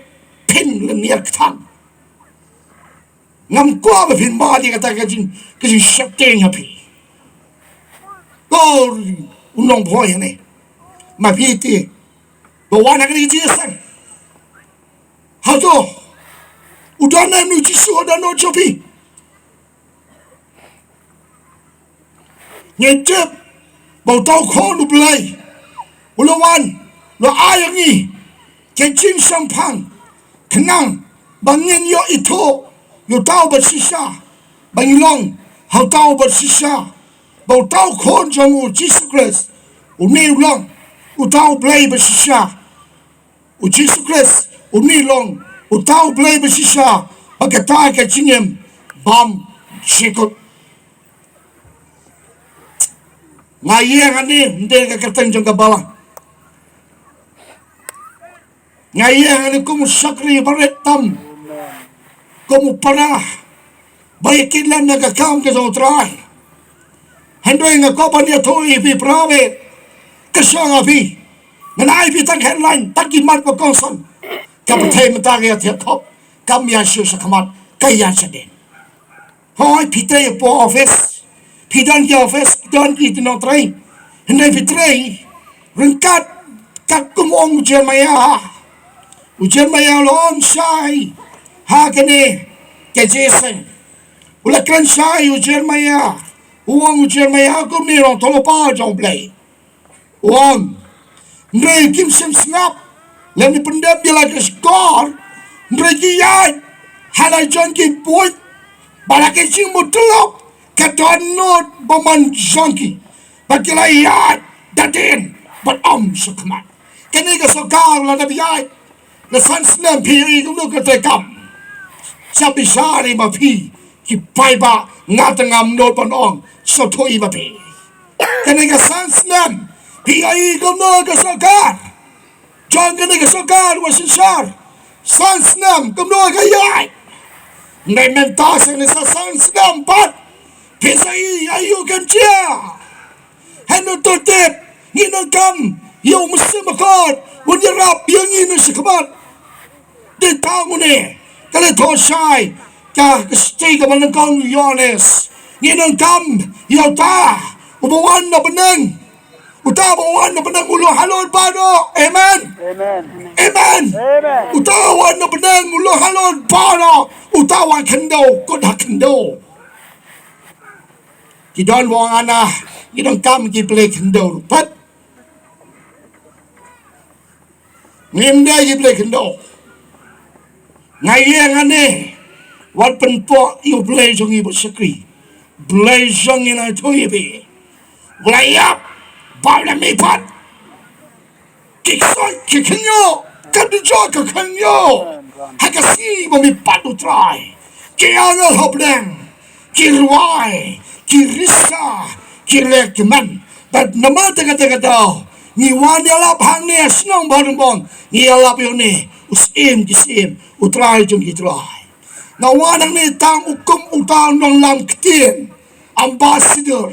phin lynñiar kthang. Ngam kwah ba phin mad ïa kata ka jing, ka jingsheptieng ha phi. Ko u nongpoi hangne, ma phi te ba wan ha kane ka jingïaseng. Hato u don ne em u Jisu ha dohnud jong phi? Ngi tip ba uta u Khun u Blei u la wan, u la ai ïa ngi ka jingshemphang khnang ba ngin ïoh ithuh ïa uta uba shisha, ba ngin long ha uta uba shisha, ba uta u Khun jong u Jisu Khrist une u long uta u Blei ba shisha. U Jisu Khrist une u long uta u Blei ba shisha, ba kata ka jingim bym shah kut. Nga ïeng hangne ym dei ka kyrteng jong ka balang. Nga ïeng hangne kum u shakri barit tam, kum u para ba ïa kit lem na ka kam ka jong U Trai. Hynrei nga kwah ban ïathuh ïa phi para bangeit, ka shong ha phi. Ngan ai phi tang headline, tang ki mat ba kongsan. Ka pyrthei mynta ka ïathiah khop, kam ïa shu shakhmat, ka ïa shadien. Hooid, phi trei hapoh office, phi don ki office, phi don ki nongtrei. Hynrei phi trei ryngkat katkum u ong u Jeremiah. U Jeremiah u la ong shai ha kane ka jingïaseng. U la kren shai u Jeremiah. U ong u Jeremiah kumne, u nongïathuhlypa jong U Blei. U ong, hynrei kim shym sngap lane pyndep ïa la ka shkor, hynrei ki ïaid ha la jong ki buit, bad ha ka jingmut tylok ka dohnud bymman jong ki, bad ki la ïaid da dien bad ym sngewkhmat. Kane ka sorkar la dep ïaid. La san snem phi ïohi kumno ka treikam? Sa bishar ïa ma phi ki paidbah, nga te ngam nud ban ong sngewthuh ïa ma phi. Kane ka san snem phi ïohi kumno ka sorkar jong kane ka sorkar ba synshar? San snem kumno ka ïaid? Ngi mynta sa ne sa san snem pat phi sa ïohi ïa u kan jia. Hynrei to tip, ngi donkam ïa u Mynsiem Bakhuid un ïarap ïa ngi na shakhmat. Dei tang une, ka la thoh shai ka, ka shithi kaba nyngkong u Ïoannis. Ngi donkam ïa uta uba wan na bneng. Uta uba wan na bneng u long halor baroh. Amen. Amen. Amen. Amen. Uta uba wan na bneng u long halor baroh. Uta uba wan khyndew, kut ha khyndew. Ki don ba ong, ana, ngi donkam ki plie khyndew ruh pat. Ngim dei ki blei khyndew. Nga ïeng hangne wat pynpoh ïa u Blei jong ngi ba shakri. Blei jong ngi na ïathuh ïa phi, u la ïap ba u la mihpat. Ki ksoit ki khynñiuh, ka dujok ka khynñiuh ha ka sngi ba mihpat u Trai. Ki angel hapdeng ki rwai, ki risa, ki leh ki men. Bad namar kata ka daw ngi wan ïalap hangne ha shnong Bahdengpong, ngi ïalap ïa une u Syiem ki syiem, u Trai jong ki trai. Nga wan hangne tang u kum uta u nonglam ktien, ambassador,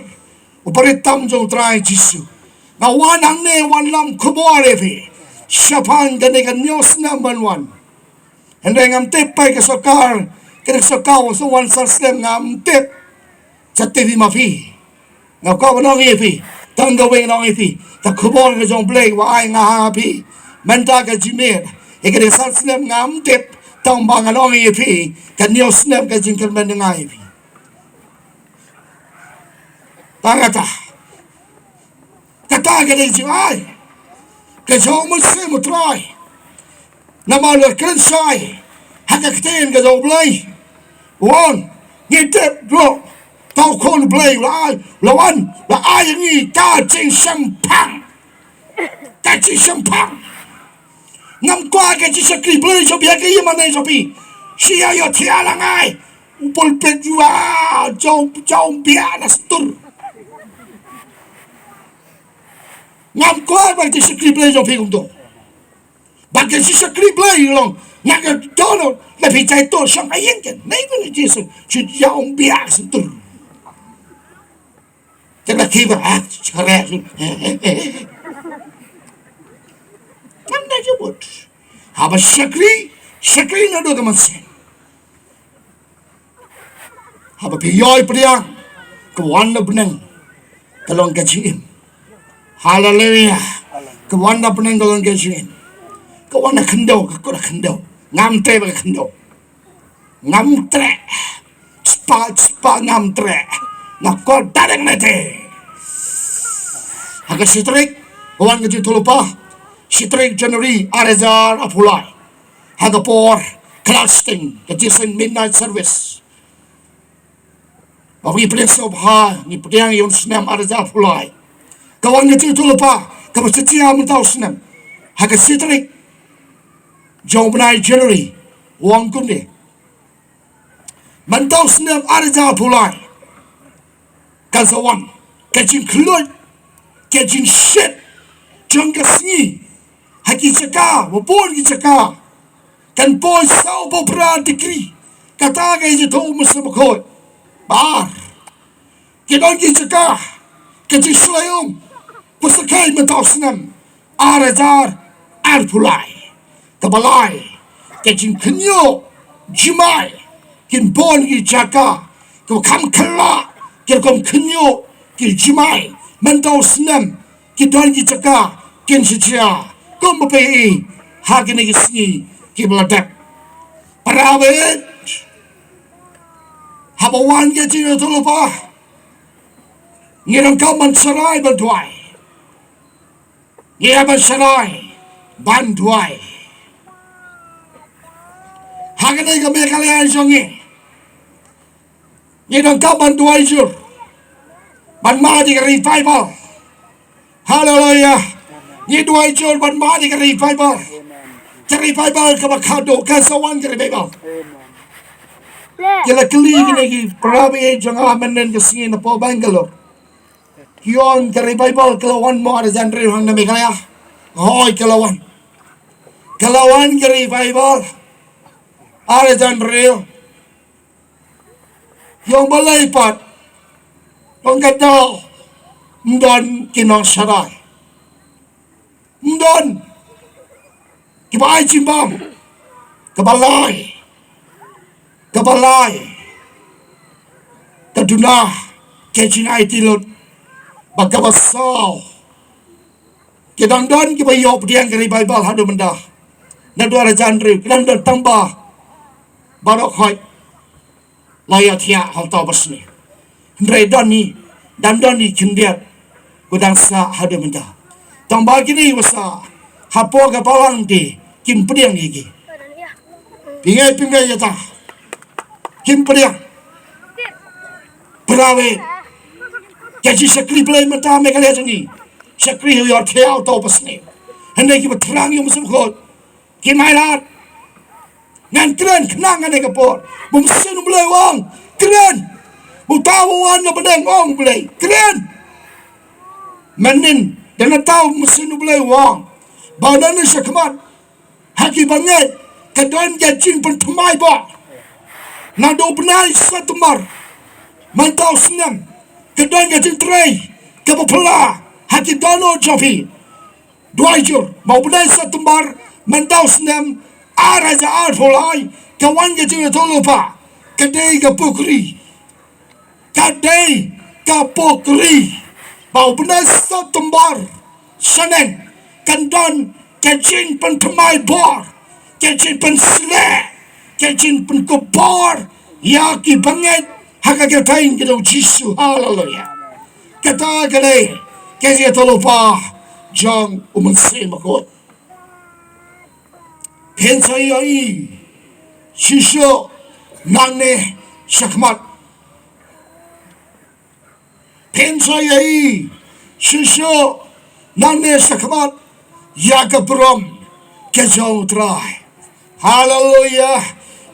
u barit tam jong u Trai Jisu. Nga wan hangne wan lam khubor ïa phi shaphang kane ka hynñiew snem ban wan. Hynrei ngam tip ba ka sorkar, kane ka sorkar u sa wan san snem ngam tip. Sa tip ïa ma phi. Nga kwah ban ong ïa phi, tang kawei ngan ong ïa phi, ka khubor ka jong u Blei ba ai nga ha phi mynta ka jingmut. Ïa kane ka san snem ngam tip, tang ba ngan ong ïa phi, ka hynñiew snem ka jingkyrmen nga ïa phi. Tang kata. Kata ka dei jingai ka jong u Mynsiem u Trai. Namar u la kren shai ha ka ktien ka jong u Blei. U ong, ngi tip ruh ba u Khun u Blei u la ai, u la wan, u la ai ïa ngi ka jingshemphang. Ka jingshemphang. Ngam kwah ka jingshakri Blei jong phi ha ka ïing mane jong phi. Shi ïa ïohthiah lang ai. U pulpit jua, jong, jong biang na stur. Ngam kwah ba ka jingshakri Blei jong phi kumto. Ba ka jingshakri Blei long, nga ka dono, la phi jai to shong ka ïing ka. Nei ba ni Jisu, shu jong biang stur. Te la ki ba, ah, shakri. Ngam da jubut. Haba shakri, shakri naduh ka mynsiem. Haba phi ïohi pdiang, ka wan na bneng ka long ka jingim. Haleluya. Ka wan na bneng ka long ka jingim. Ka wan na khyndew, ka kut na khyndew. Ngam treh ba ka khyndew. Ngam treh. Spah, spah ngam treh. Nga kut da dang na te. Ha ka shi tarik, ka wan ka jingïathuhlypa. Shi tarik January, ar hajar arphew lai. Ha ka por, Christmas, ka jingïaseng midnight service. Ba ngi pdiang sngewbha, ngi pdiang ïa u snem ar hajar arphew lai. Ka wan ka jingïathuhlypa, kaba sa jia mynta u snem. Ha ka shi tarik jong u bnai January, u ong kumne. Mynta u snem ar hajar arphew lai. Kan sa wan ka jingkhluit, ka jingshit jong ka sngi ha ki jaka, ba bun ki jaka kan poi saw phew phra degree. Kata ka jingïathuh u Mynsiem Bakhuid. Ba ar, ki don ki jaka ka jingshlei um, pynshai mynta u snem ar hajar arphew lai. Kaba lai, ka jingkhynñiuh jingmai, kin bun ki jaka, kaba kham kylla, ki rukom khynñiuh, ki jingmai, mynta u snem, ki don ki jaka, kin sa jia, kumba phi ïohi ha kine ki sngi kiba la dep. Para baieit, haba wan ka jingïathuhlypa, ngi donkam ban sharai ban duwai. Ngi hap ban sharai ban duwai. Ha kane ka Meghalaya jong ngi, ngi donkam ban duwai jur ban mad ïa ka revival. Haleluya. Ngi duwai jur ban mad ïa ka revival. Ka revival kaba khadduh, kan sa wan ka revival. Ki la kylli kine ki para baieit jong nga mynne ka sngi na pdeng Bangalore. Ki ong ka revival ka la wan mo ar hajar hynriew hangne Meghalaya? Hooid ka la wan. Ka la wan ka revival ar hajar hynriew. Ki ong balei pat? Ong ka daw ym don ki nongsharai. Ym don kiba ai jingbam. Kaba lai, kaba lai, ka duna ka jingaiti lut. Bad kaba saw, ki dang don kiba ïoh pdiang ka revival haduh mynta. Naduh ar hajar hynriew ki dang don, tang ba baroh khoit la ïathiah ha uta u basne. Hynrei don hi, dang don hi khyndiat kiba dang sah haduh mynta. Tang ba kine kiba sah Hapoh ka balang te kim pdiang ïa ki. Pyngai pyngai ïa ta. Kim pdiang. Prawe. Ka jingshakri Blei mynta Meghalaya jong ngi. Shakri ïa u ïor thiaw tau pasne. Hynrei kiba thrang ïa u Mynsiem Bakhuid. Ki mai lad. Ngan kren khnang ngan ïa ka por. Bym sien u Blei u ong. Kren. Uta u wan na pdeng ong Blei. Kren. Mynnin da na tau Mynsiem u Blei u ong. Ba na ni shakhmat. Ha ki bangeit ka don ka jingpynthymmai bor. Naduh u bnai September mynta u snem ka don ka jingtrei kaba phylla ha ki dohnud jong phi. Duwai jur ba u bnai September mynta u snem ar hajar arphew lai ka wan ka jingïathuhlypa ka dei ka pukri. Ka dei ka pukri ba u bnai September shaneng kan don ka jingpynthymmai bor, ka jingpynsleh, ka jingpynkupbor ïa ki bangeit ha ka kyrteng ka jong u Jisu. Haleluya. Kata ka dei ka jingïathuhlypa jong u Mynsiem Bakhuid. Phin sa ïohi shisha nangne shakhmat. Phin sa ïohi shisha nangne shakhmat ïa ka burom ka jong u Trai. Haleluya.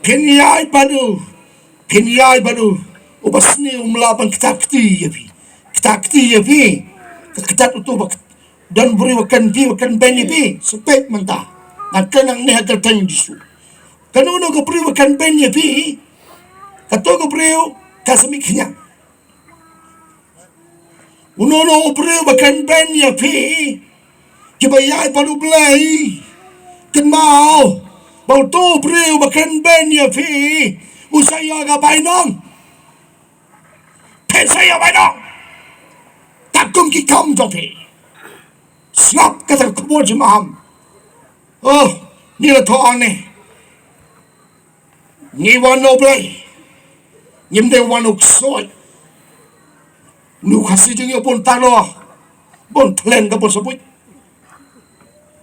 Phin ïai bad u, phin ïai bad u, uba sniew um lah ban ktah kti ïa phi. Ktah kti ïa phi. Ka ktah uto ba don briew ba kren phi, ba kren beiñ ïa phi, sa peit mynta. Nga kren nangne ha ka kyrteng Jisu. Kano kano ka briew ba kren beiñ ïa phi, kato ka briew ka sa mih khñiang. Uno uno u briew ba kren beiñ ïa phi, kiba ïaid bad u Blei, kynmaw ba uto u briew ba kren beiñ ïa phi u sa ïoh ka bainong. Phin sa ïoh bainong. Katkum ki kam jong phi. Sngap kata ka khubor jong u maham. Oh, ngi la thoh hangne. Ngi wan na u Blei. Ngim dei wan u ksoid. Une u Khasi jong ngi u bun taro. Bun thlen ka bun sabuit.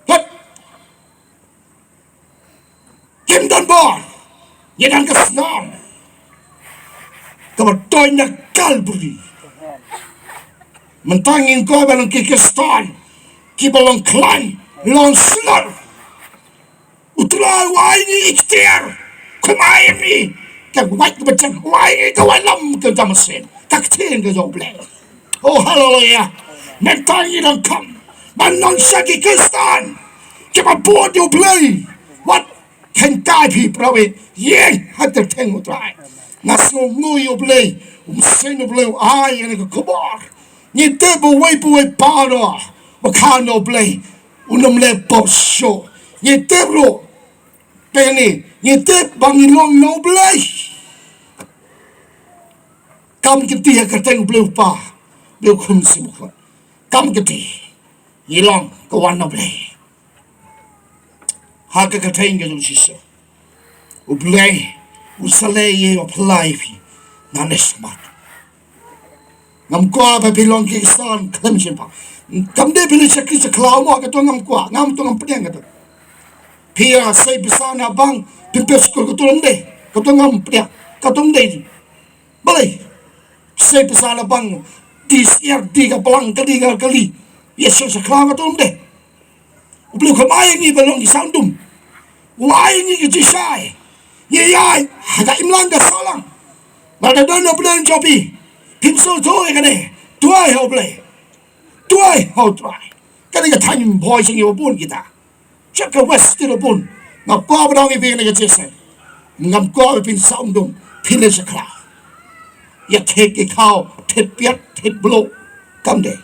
Hep. Kim don bor. Ngi don ka snam kaba toit na Kalbari. Mynta ngin kwah ba long ki Khristan kiba long khlaiñ, long shlur. U Trai u ai ngi ikhtiar. Kum ai ngi ka wait kaba jem, u ai ngi ka wait lam ka jam sien, ka ktien ka jong u Blei. Oh, haleluya. Mynta ngi donkam ban long sha ki Khristan kiba bud ïa u Blei. Wat kyntait phi para wei, ïeng ha ka kyrteng u Trai. Nga sngewnguh ïa u Blei, u Mynsiem u Blei u ai ïa nga ka khubor. Ngi tip ba uwei pa uwei para ba kha na u Blei un ym leh pop show. Ngi tip ruh, te ngi, ngi tip ba ngi long na u Blei. Kam kynti ha ka kyrteng u Blei u Kpa, Blei u Khun Mynsiem Bakhuid. Kam kynti. Ngi long ka wan na u Blei. Ha ka kyrteng ka jong u Jisu. U Blei u sa leh ïa u phylla ïa phi nangne shakhmat. Ngam kwah ba phi long ki Khristan khlem shynpang. Kam dei phi leit shakri shakhlaw mo, kato ngam kwah, ngam, to ngam pdiang kato. Phi ïa sei pisa na bank, phin pep skul, kato ym dei, kato ngam pdiang, kato ym dei. Balei? Sei pisa na bank, di syiar, di ka balang, kali ka kali. Ïa shong shakhlaw, kato ym dei. U Blei u khlem ai ngi ba long ki sawdong. U ai ngi ka jingshai. Ngi ïaid ha ka imlang ka sahlang. Lada don na pdeng jong phi, phim sngewthuh ïa kane, duwai ha u Blei. Duwai ha u Trai. Kane ka thaiñ Bhoi sha ngi ba bun kita. Sha ka West State ba bun. Nga kwah ba dang ïa phi kane ka jingïaseng. Ngam kwah ba phin sawdong, phin leit shakhlaw. Ïa thied ki khaw, thied piat, thied bluh. Kam dei.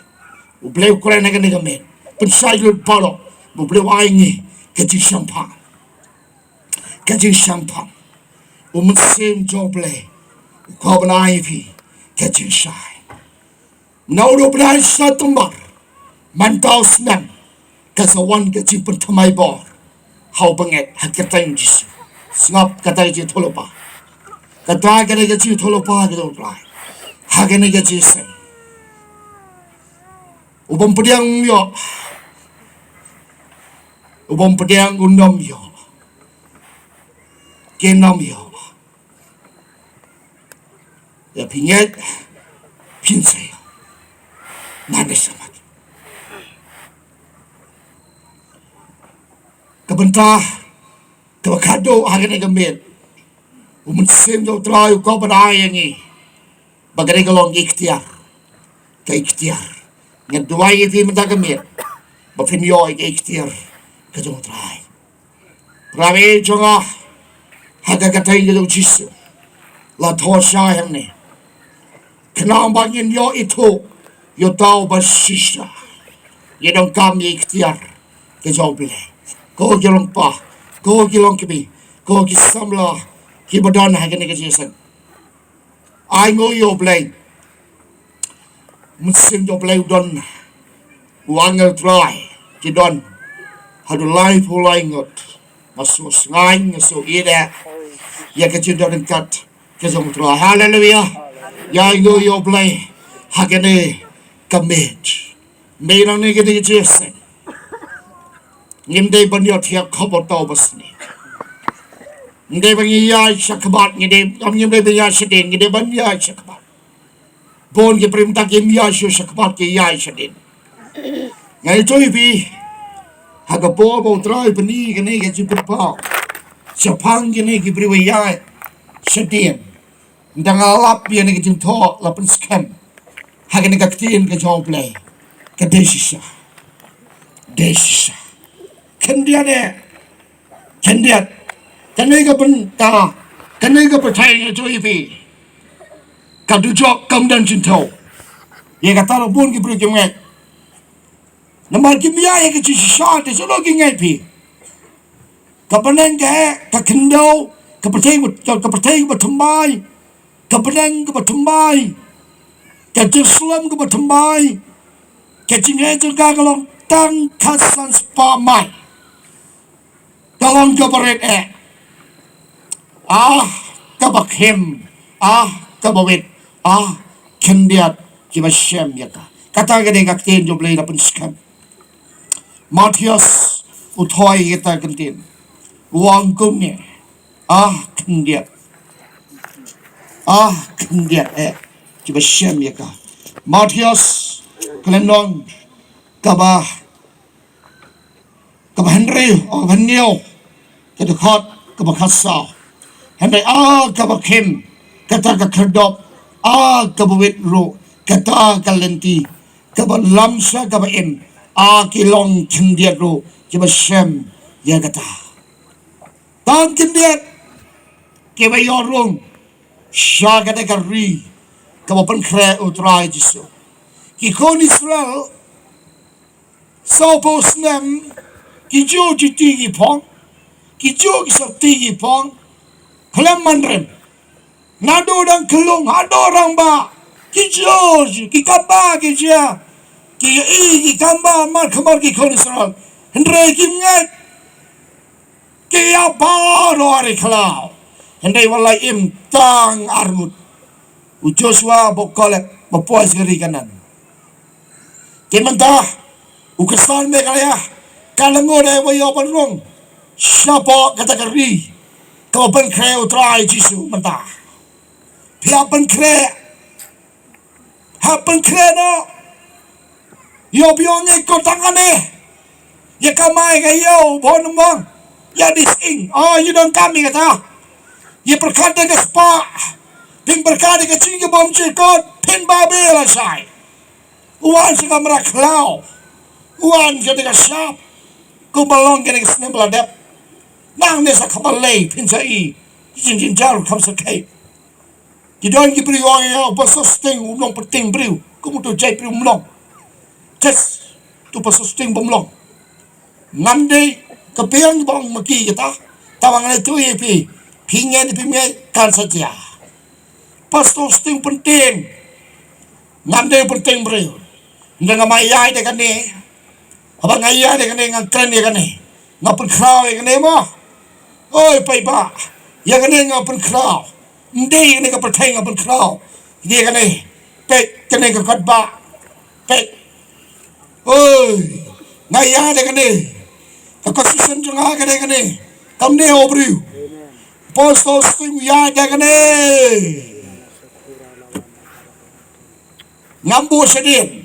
U Blei u kren ha kane ka miet. Pynshai lut baroh. U Blei u ai ngi ka jingshemphang. Ka jingshemphang. U Mynsiem jong u Blei u kwah ban ai ïa phi ka jingshai. Naduh u bnai September mynta u snem, ka sa wan ka jingpynthymmai bor ha u bangeit ha ka kyrteng Jisu. Sngap kata ka jingïathuhlypa. Kata ka dei ka jingïathuhlypa ka jong u Trai ha kane ka jingïaseng. U bym pdiang ïoh. U bym pdiang un ym ïoh. Kin ym ïoh. Ïa phi ngeit, phin sa ïoh. Ngan ïa sngewmat. Ka bynta kaba khadduh ha kane ka miet, U Mynsiem jong U Trai u kwah ban ai ïa ngi ba kane ka long ka iktiar. Ka iktiar. Nga duwai ïa phi mynta ka miet ba phin ïoh ïa ka iktiar ka jong U Trai. Para bangeit jong nga, ha ka kyrteng ka jong U Jisu la thoh shai hangne, khnang ba ngin ïoh ithuh ïa uta uba shisha. Ïa donkam ïa iktiar ka jong U Blei. Ko ki long pa, ko ki long kmie, ko ki samla kiba don ha kane ka jingïaseng. Ai nguh ïa U Blei. Mynsiem jong U Blei u don. U angel Trai ki don. Haduh laiphew lai ngut. Nga sngewsngaiñ, nga sngewsih ïa ka jingdon ryngkat ka jong U Trai. Haleluia. Ïa, ai nguh ïa U Blei ha kane ka miet. Mynta nangne ka dei ka jingïaseng. Ngim dei ban ïohthiah khubor tau ba sniew. Ngim dei ban ïaid shakhmat, ngim dei, ngim dei ban ïaid shadien, ngim dei ban ïaid shakhmat. Bun ki briew mynta kim ïaid shuh shakhmat, ki ïaid shadien. Nga ïathuh ïa phi, ha ka por ba U Trai u pyni kane ka jingpynpaw shaphang kine ki briew ba ïaid shadien. Ynda nga lap ïa kane ka jingthoh la pynskhem ha kane ka ktien ka jong U Blei. Ka dei shisha. Dei shisha. Khyndiat eh. Khyndiat. Kane ka bynta, kane ka pyrthei nga ïathuh ïa phi, ka dujok kam don jingthoh. Ïa kata la bun ki briew kim ngeit. Namar kim ïa ïa ka jingshisha te shu ki ngeit phi. Ka bneng ka eh, ka khyndew, ka pyrthei, ka, ka pyrthei kaba thymmai, ka bneng kaba thymmai, ka Jerusalem kaba thymmai, ka jingeh jong ka ka long tang khatsan spah mail. Ka long kaba rit eh. Ah, kaba khim. Ah, kaba wit. Ah, khyndiat kiba shem ïa ka. Kata ka dei ka ktien jong U Blei la pynskhem. Mathaios u thoh ïa kata ka ktien. U ong kumne. Ah, khyndiat. Ah, khyndiat eh. Kiba shem ïa ka. Mathaios ka lynnong kaba kaba hynriew, oh, hynñiew, ka dkhot kaba khatsaw. Hynrei ah kaba khim, kata ka khyrdop, ah kaba wit ruh, kata ka lynti, kaba lam sha kaba im, ah ki long khyndiat ruh kiba shem ïa kata. Tang khyndiat kiba ïoh rung sha kata ka ri kaba pynkhreh U Trai Jisu. Ki khun Israel sawphew snem ki ju jiti ki phong, ki ju ki sopti ki phong khlem manrem. Naduh dang khyllung haduh rangbah ki ju ki kamba ki jia, ki ïohi ki kamba markhmat ki khun Israel. Hynrei kim ngeit. Ki ïa baroh ar ri khlaw. Hynrei wat la im tang ar ngut. U Joshua bad u Kaleb ba poi sha ka ri Kanaan. Te mynta u Khristan Meghalaya ka la ngut eh ba ïoh ban rung shapoh kata ka ri kaba pynkhreh U Trai Jisu mynta. Phi ïa pynkhreh. Hap pynkhreh noh. Ïoh biang ïa ka tang kane. Ïa kamai ka ïew bun bun. Ïa dis ing. Oh, ïa donkam ïa kata. Ïa pyrkhat ïa ka spah. Phin pyrkhat ïa ka jingïabam jingkot. Phin babe lashai. Wan sha ka mrad khlaw. Wan sha ka shap. Kumba long kane ka snem ba la dep. Nangne sa ka balei phin sa i. Ki jingjynjar kham sa khei. Ki don ki briew ong ïa u Pastor Sting um long pyrthei briew, kum uto u jait briew um long. Tes, uto u Pastor Sting bym long. Ngam dei ka biang ba ong ma ki kata. Tang ba ngan ïathuh ïa phi, phi ngeit ne phim ngeit kan sa jia. Pastor Sting pyrthei. Ngam dei pyrthei briew. Ynda nga ma ïa ïa kane. Haba nga ïa ïa kane nga kren ïa kane. Nga pynkhraw ïa kane mo. Oi paidbah. Ïa kane nga pynkhraw. Ym dei kane ka pyrthei nga pynkhraw. Ïa kane. Peit kane ka kot ba. Peit. Oi. Nga ïa ïa kane. Ka Ka shisien jong nga ka dei kane. Kam dei u briew. Apostol Sting u ïaid da kane. Ngam buh shadien.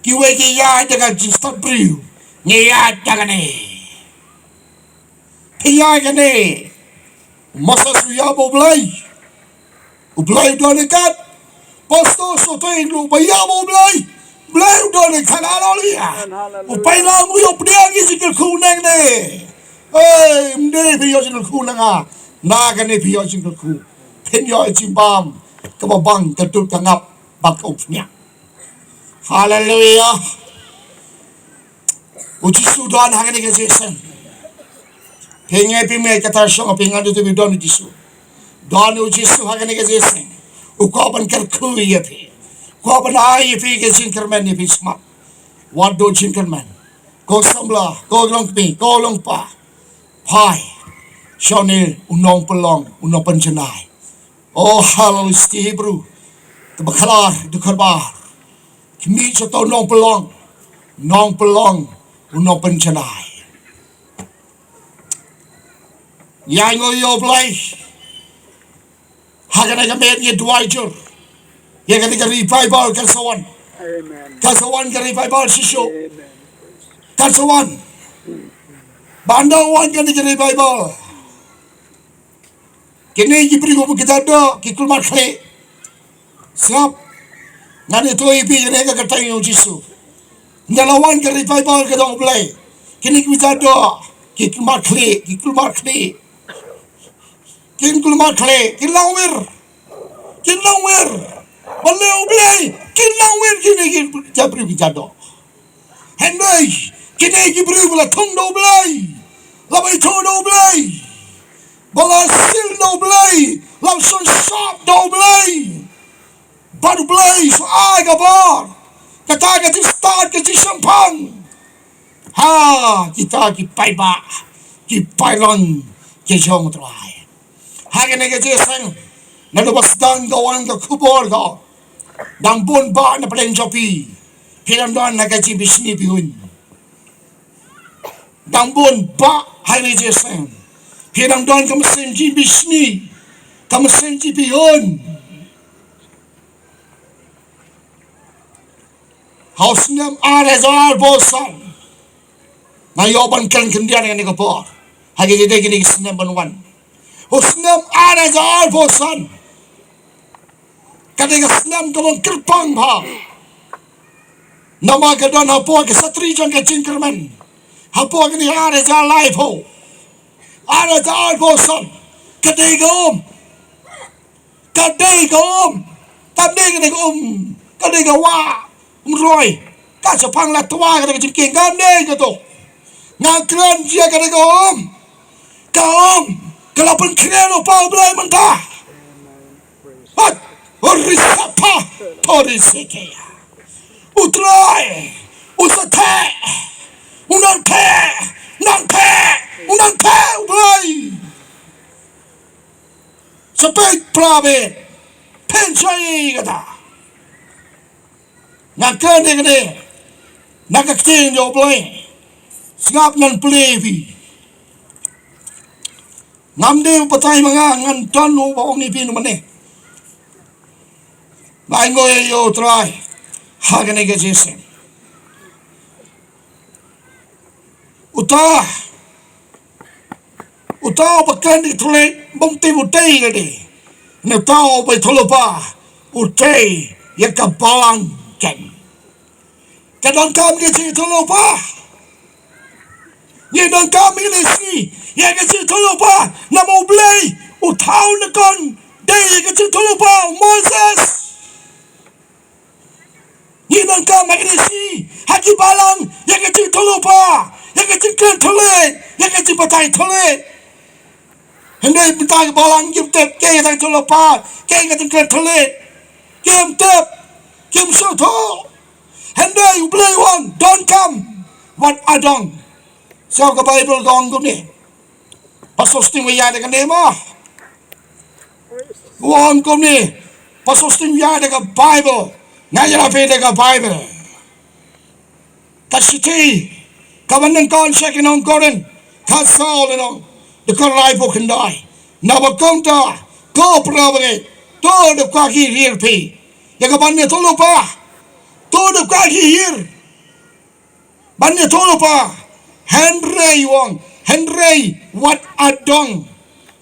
Kiwei ki ïaid da ka jingstad briew. Ngi ïaid da kane. Phi ïaid kane. Moses u ïap U Blei. U Blei u don ïa kat. Pastor Sohteng ruh ba ïap U Blei. Blei u don ïa kat, haleluya. U paidlang u ïoh pdiang ïa jingkyrkhu nangne. Ei, ym dei phi ïoh jingkyrkhu na nga. Na kane phi ïoh jingkyrkhu. Phin ïoh jingbam kaba bang ka dud ka ngap bad ka umphniang. Haleluya. U Jisu don ha kane ka jingïaseng. Phi ngeit phi mut kata shong phi ngan, don u Jisu. Don u Jisu ha kane ka jingïaseng. U kwah ban kyrkhu ïa phi. U kwah ban ai ïa phi ka jingkyrmen, ïa phi smat. Wat duh jingkyrmen. Ko samla, ko longkmie, ko longkpa. Phai. Shane u nongpynlong, u nongpynjanai. O haleluya, sti Hebru. Te ba khlaiñ, dkhot ba. Khmih sha uto u nongpynlong. Nongpynlong, u nongpynjanai. Ïa ngo ïa U Blei. Ha kane ka miet ngi duwai jur. Ïa kane ka revival kan sa wan. Amen. Kan sa wan ka revival shisha. Amen. Kan sa wan. Ban da wan kane ka revival. Kine ki briew ba ki da doh, ki kulmar khlieh. Sngap. Ngan ïathuh ïa phi kane ka kyrteng U Jisu. Ynda la wan ka revival ka jong U Blei. Kine ki da doh, ki kulmar khlieh, ki kulmar khlieh. Kin kulmar khlieh, kin long wir. Kin long wir. Ban leh U Blei, kin long wir kine ki briew ki da doh. Hynrei kine ki briew ba la thung da U Blei, la ba ïathuh da U Blei, ba la sil da U Blei, la shon sap da U Blei. Bad U Blei u sa ai ka bor, kata ka jingstad, ka jingshemphang ha kita ki paidbah, ki paidlang ki jong U Trai. Ha kane ka jingïaseng, naduh ba sdang ka wan ka khubor ka, dang bun bah na pdeng jong phi, phi dang don ha ka jingbishni bihun. Dang bun bah ha kane ka jingïaseng, phi dang don ka mynsiem jingbishni, ka mynsiem jingbihun. Ha u snem ar hajar arphew san. Nga ïoh ban kren khyndiat ïa kane ka por. Ha kine ki snem ban wan. U snem ar hajar arphew san. Ka dei ka snem kaba kyrpang bha. Namar ka don hapoh ka satri jong ka jingkyrmen. Hapoh kine ar hajar laiphew. Ar hajar arphew san. Ka dei ka um. Ka dei ka um. Ka dei ka dei ka um. Ka dei ka wah. Um roi. Ka shaphang la twa ka dei ka jingkieng. Ka dei ka to. Nga kren jia ka dei ka um. Ka um. Ka la pynkhreh u pa U Blei mynta. Hat. Horisapa. Horisekeya. U Trai. U sa theh. U nang theh. Nang theh. U nang theh U Blei. Sa peit pra bad pynshai kata. Nga kren ïa kane na ka ktien jong U Blei. Sngap ngan plie ïa phi. Ngam dei u batai ma nga, ngan don u ba ong ïa phi u mane. Nga ainguh ïa U Trai ha kane ka jingïaseng. Uta, uta uba kren ïathuhlypa bym tip u tei ïa lade. Ne uta uba ïathuhlypa u tei ïa ka balang ken. Ka donkam ka jingïathuhlypa. Ngi donkam ïa ka jingïathuhlypa namar U Blei u thaw na kon dei ïa ka jingïathuhlypa u Moses. Ngi donkam ha kine ki sngi ha ki balang ïa ka jingïathuhlypa, ïa ka jingkren thylliej, ïa ka jingbatai thylliej. Hynrei mynta ki balang kim tip kaei ka jingïathuhlypa, kaei ka jingkren thylliej. Kim tip, kim sngewthuh. Hynrei U Blei u ong donkam wat adong. Sngap ka Baibl ka ong kumne. Pastor Sting u ïa da kane ma. U ong kumne. Pastor Sting u ïa da ka Baibl. Nga ïa da phi da ka Baibl. Ka shithi Kaba nyngkong sha ki nong Korinth, khatsaw lynnong, dkhot laiphew khyndai. Naba kumta, ko para bangeit, to da kwah ki hiar phi ïa ka ban ïathuhlypa. To da kwah ki hiar ban ïathuhlypa. Hynrei u ong, hynrei wat adong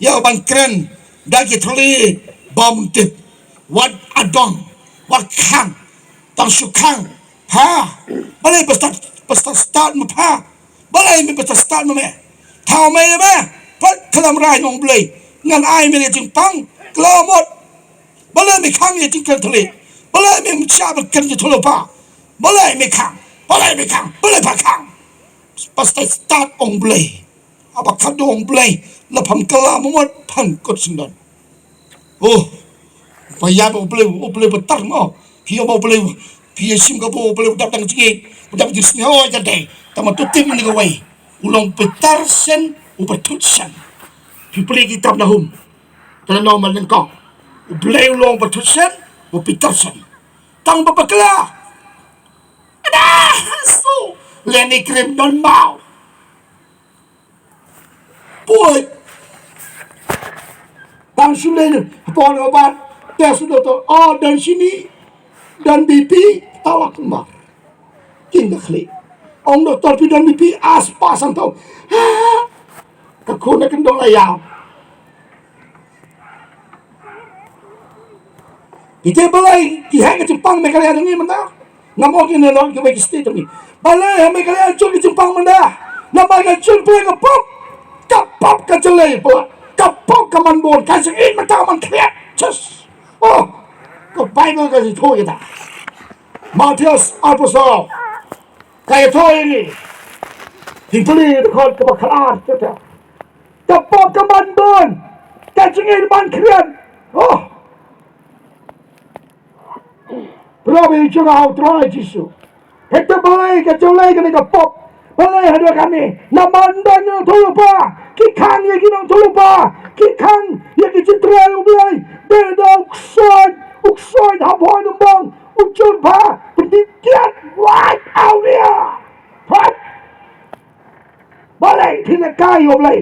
ïa ban kren da ki thylliej bymtip. Wat adong, wat khang, tang shu khang. Ha, balei ba stad, ba stad, stad ma pha? Balei me ba stad, stad ma me? Thaw me ïa me, pat khlem rai nong Blei. Ngan ai me ïa jingpang, khlem mut. Balei me khang ïa jingkren thylliej? Balei me mut sha ba kren ïathuhlypa? Balei me khang? Balei me khang? Balei pha khang? Ba stad, stad ong Blei. Haba ka dong Blei, la pham kala mo mut phan kut sendon. Oh, ba ïa ba U Blei, U Blei ba tar mo. Phi ïa ba U Blei, phi ïa sim ka ba U Blei dap dang jingit, dap jingsngew oi ka dei. Tama tu tim ni ka wei. U long Peterson, u Peterson. Phi pli kitab Nahum. Tala no ma lengkong. U Blei u long Peterson, u Peterson. Tang ba bakla. Ada, su. Leni krim don mau. Poi. Bang sule ni, pon obat, test doktor, oh, don sini, don B P, tawak mar. Kin da khli. Ong doktor phi don B P, as pasan tau. Ha. Ka khun na kendong la yam. Ite balai, ki hek ka jingpang Meghalaya jong ngi mynta. Ngam ong ïa ne lor kiwei ki state jong ngi. Balei ha Meghalaya jong ki jingpang mynta. Namar ka jingpang ka pop. Ka pop ka jyllei pop. Ka pop ka man bun. Ka jingim mynta ka man khriat. Just. Oh. Ka Bible ka jingthoh ïa ta. Mathaios arphew saw. Ka ïathoh ïa ngi. Phi pule ïa dkhot kaba khatar. Ka pop ka man bun. Ka jingim man khriat. Oh. Para bangeit jong nga ha u Trai Jisu. Hynrei balei ka jong lei kane ka pop. Balei haduh kane. Namar ym don nongïathuhlypa. Ki khang ïa ki nongïathuhlypa. Ki khang ïa ki jingtrei U Blei. Dei da u ksoid. U ksoid ha bhoi dumbong. U jur bha. Pyndih kiad. Right out here. Right. Balei phi lehkai ïa U Blei.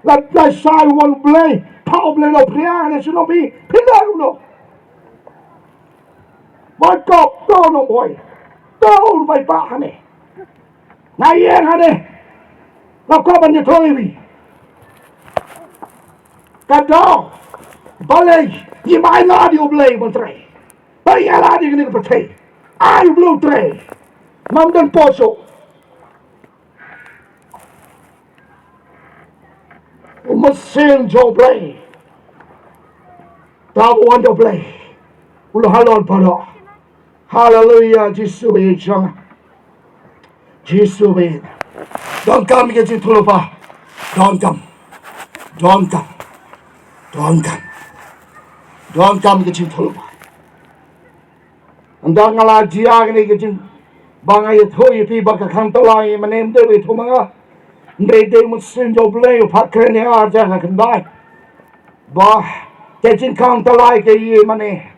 La la shai wan U Blei. Pha U Blei la phriang ne shu nong phi. Phi leh kumno. Bai kop to nong boi. To u bai pa hane. Nga ïeng hane. La ko ban ïathuh ïa phi. Ka daw. Balei. Ngi bai la di U Blei ban trei. Bai la di kane ka pyrthei. Ai U Blei u trei. Mam don poso. U mynsiem jong U Blei. Ta u wan jong U Blei. U la halor baroh. Haleluya, Jisu ba ïeit jong nga. Jisu ba ïeit. Donkam ïa ka jingïathuhlypa. Donkam. Donkam. Donkam. Donkam ïa ka jingïathuhlypa. Ynda nga la jia kane ka jing ba nga ïathuh ïa phi ba ka khang tala ïa mane, ym dei ba ïathuh ma nga. Ym dei, dei u mynsiem jong U Blei u phah kren ïa nga ha ka khyndai. Ba ka jingkhang tala ïa mane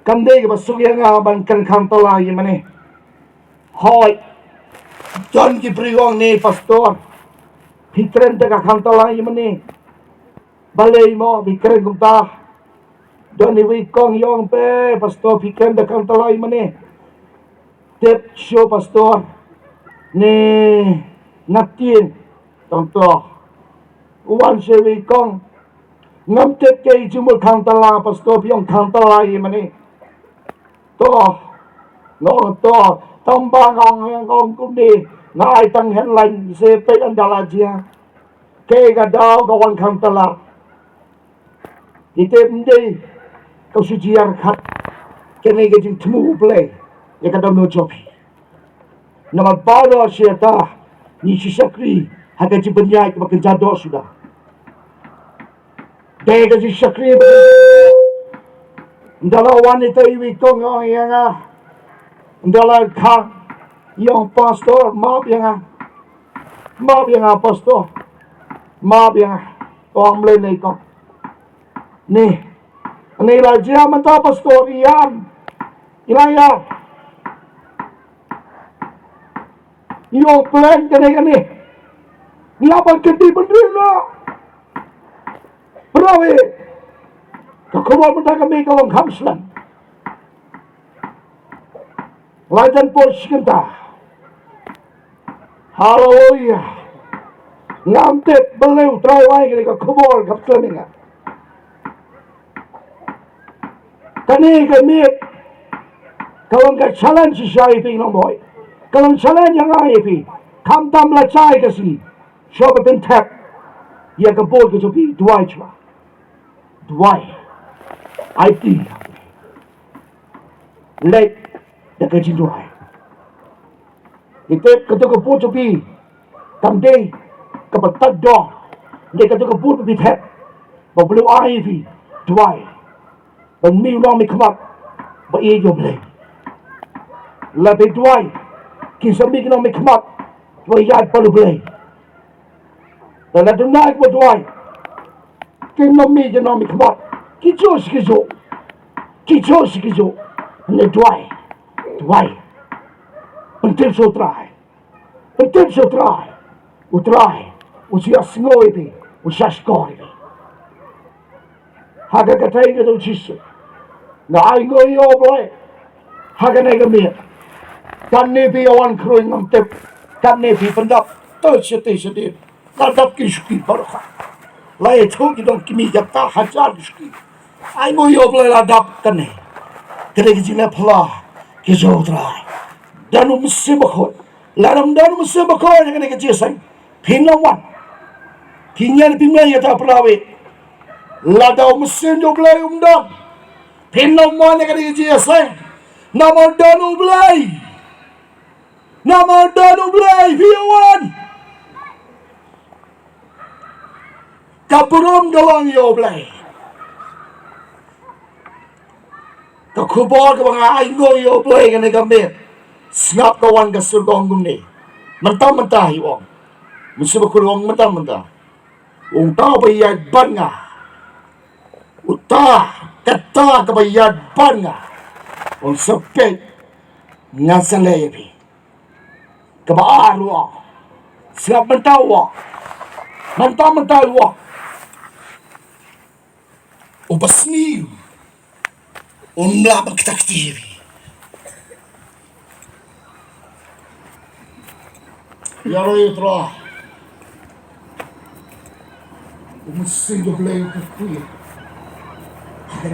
kam dei kaba suk ïa nga ban kren khang tala ïa mane. Hooid. Don ki briew ong ne pastor. Phi kren da ka khang tala ïa mane. Balei mo phi kren kumta. Don iwei i kong i ong, pe pastor phi kren da khang tala ïa mane. Tip shuh pastor. Ne nga tieng. Tang to. U wan sha iwei i kong. Ngam tip kaei jingmut khang tala pastor, phi ong khang tala ïa mane. To. Nga ong to. Tang ba nga ong, nga ong kumne. Nga ai tang headline se peit ynda la jia. Kaei ka daw ka wan khang tala. Ite ym dei ka shu jia khat. Kane ka jingthmu U Blei ïa ka dohnud jong phi. Namar baroh shi katta ngi shu shakri ha ka jingpynïaid kaba kynja doh suda. Dei ka jingshakri ba kynja doh. Ynda la wan ita iwei i kong i ong ïa nga. Ynda la khang i ong pastor, map ïa nga. Map ïa nga pastor. Map ïa nga. Ong mlei nei kong. Ni. Ni la jia mynta pastor, ïam. I la ïam. Ïoh plan kane kane. Ngi hap ban kyntiew bynriew noh. Para bangeit, ka khubor mynta ka miet ka long kham slem. Lait jan por shi kynta. Haleluya. Ngam tip balei U Trai u ai kane ka khubor kham slem ïa nga. Kane ka miet ka long ka challenge shisha ïa phi nongpoi. Ka long challenge ïa nga ïa phi. Khamtam la shai ka sngi. Shuwa ba phin thep ïa ka vote ka jong phi, duwai shuwa. Duwai. Aiti. Leit da ka jingduwai. Ïa ka, kato ka vote jong phi kam dei kaba tad dor. Dei kato ka vote ba phi thep, ba U Blei u ai ïa phi. Duwai. Ban mih u nongmihkhmat ba ïeit ïa U Blei. Lada phi duwai, kin sa mih ki nongmihkhmat ba ïaid bad U Blei. Lada duna kiba duwai, kin ym mih ki nongmihkhmat. Ki juh shi ki juh. Ki juh shi ki juh. Hynrei duwai. Duwai. Pyntip sha U Trai. Pyntip sha U Trai. U Trai u sa ïasngew ïa phi, u sa ïashkor ïa phi. Ha ka kyrteng ka jong U Jisu nga ainguh ïa U Blei ha kane ka miet. Katne phi ïa wan khrui ngam tip. Katne phi pyndap. To shati shati. La dap ki shuki baroh. La ïathuh ki dong ki mih ïa ka hajar ki shuki. Ainguh ïa U Blei la dap kane. Kane ka jingleh phylla ka jong U Trai. Don U Mynsiem Bakhuid. Lada ym don U Mynsiem Bakhuid ha kane ka jingïaseng, phin ym wan. Phi ngan phi mih ïa ta para bangeit. Lada U Mynsiem jong U Blei um don, phin ym wan ïa kane ka jingïaseng. Namar don U Blei. Namar don U Blei phi ïa wan. Ka burom ka long ïa U Blei. Ka khubor kaba nga ainguh ïa U Blei kane ka miet. Sngap ka wan ka sur ka ong kumne. Mynta mynta hi ong. Mynsiem Bakhuid ong mynta mynta. Uta uba ïaid bad nga. Uta, kata kaba ïaid bad nga. Un sa peit ngan sa leh ïa phi. Kaba ar u ong. Sngap mynta u ong. Mynta mynta u ong. Uba sniew un lah ban kta kti ïa phi. Ïa ro ïa U Trai. U Mynsiem jong U Blei u kyrkhu ïa phi.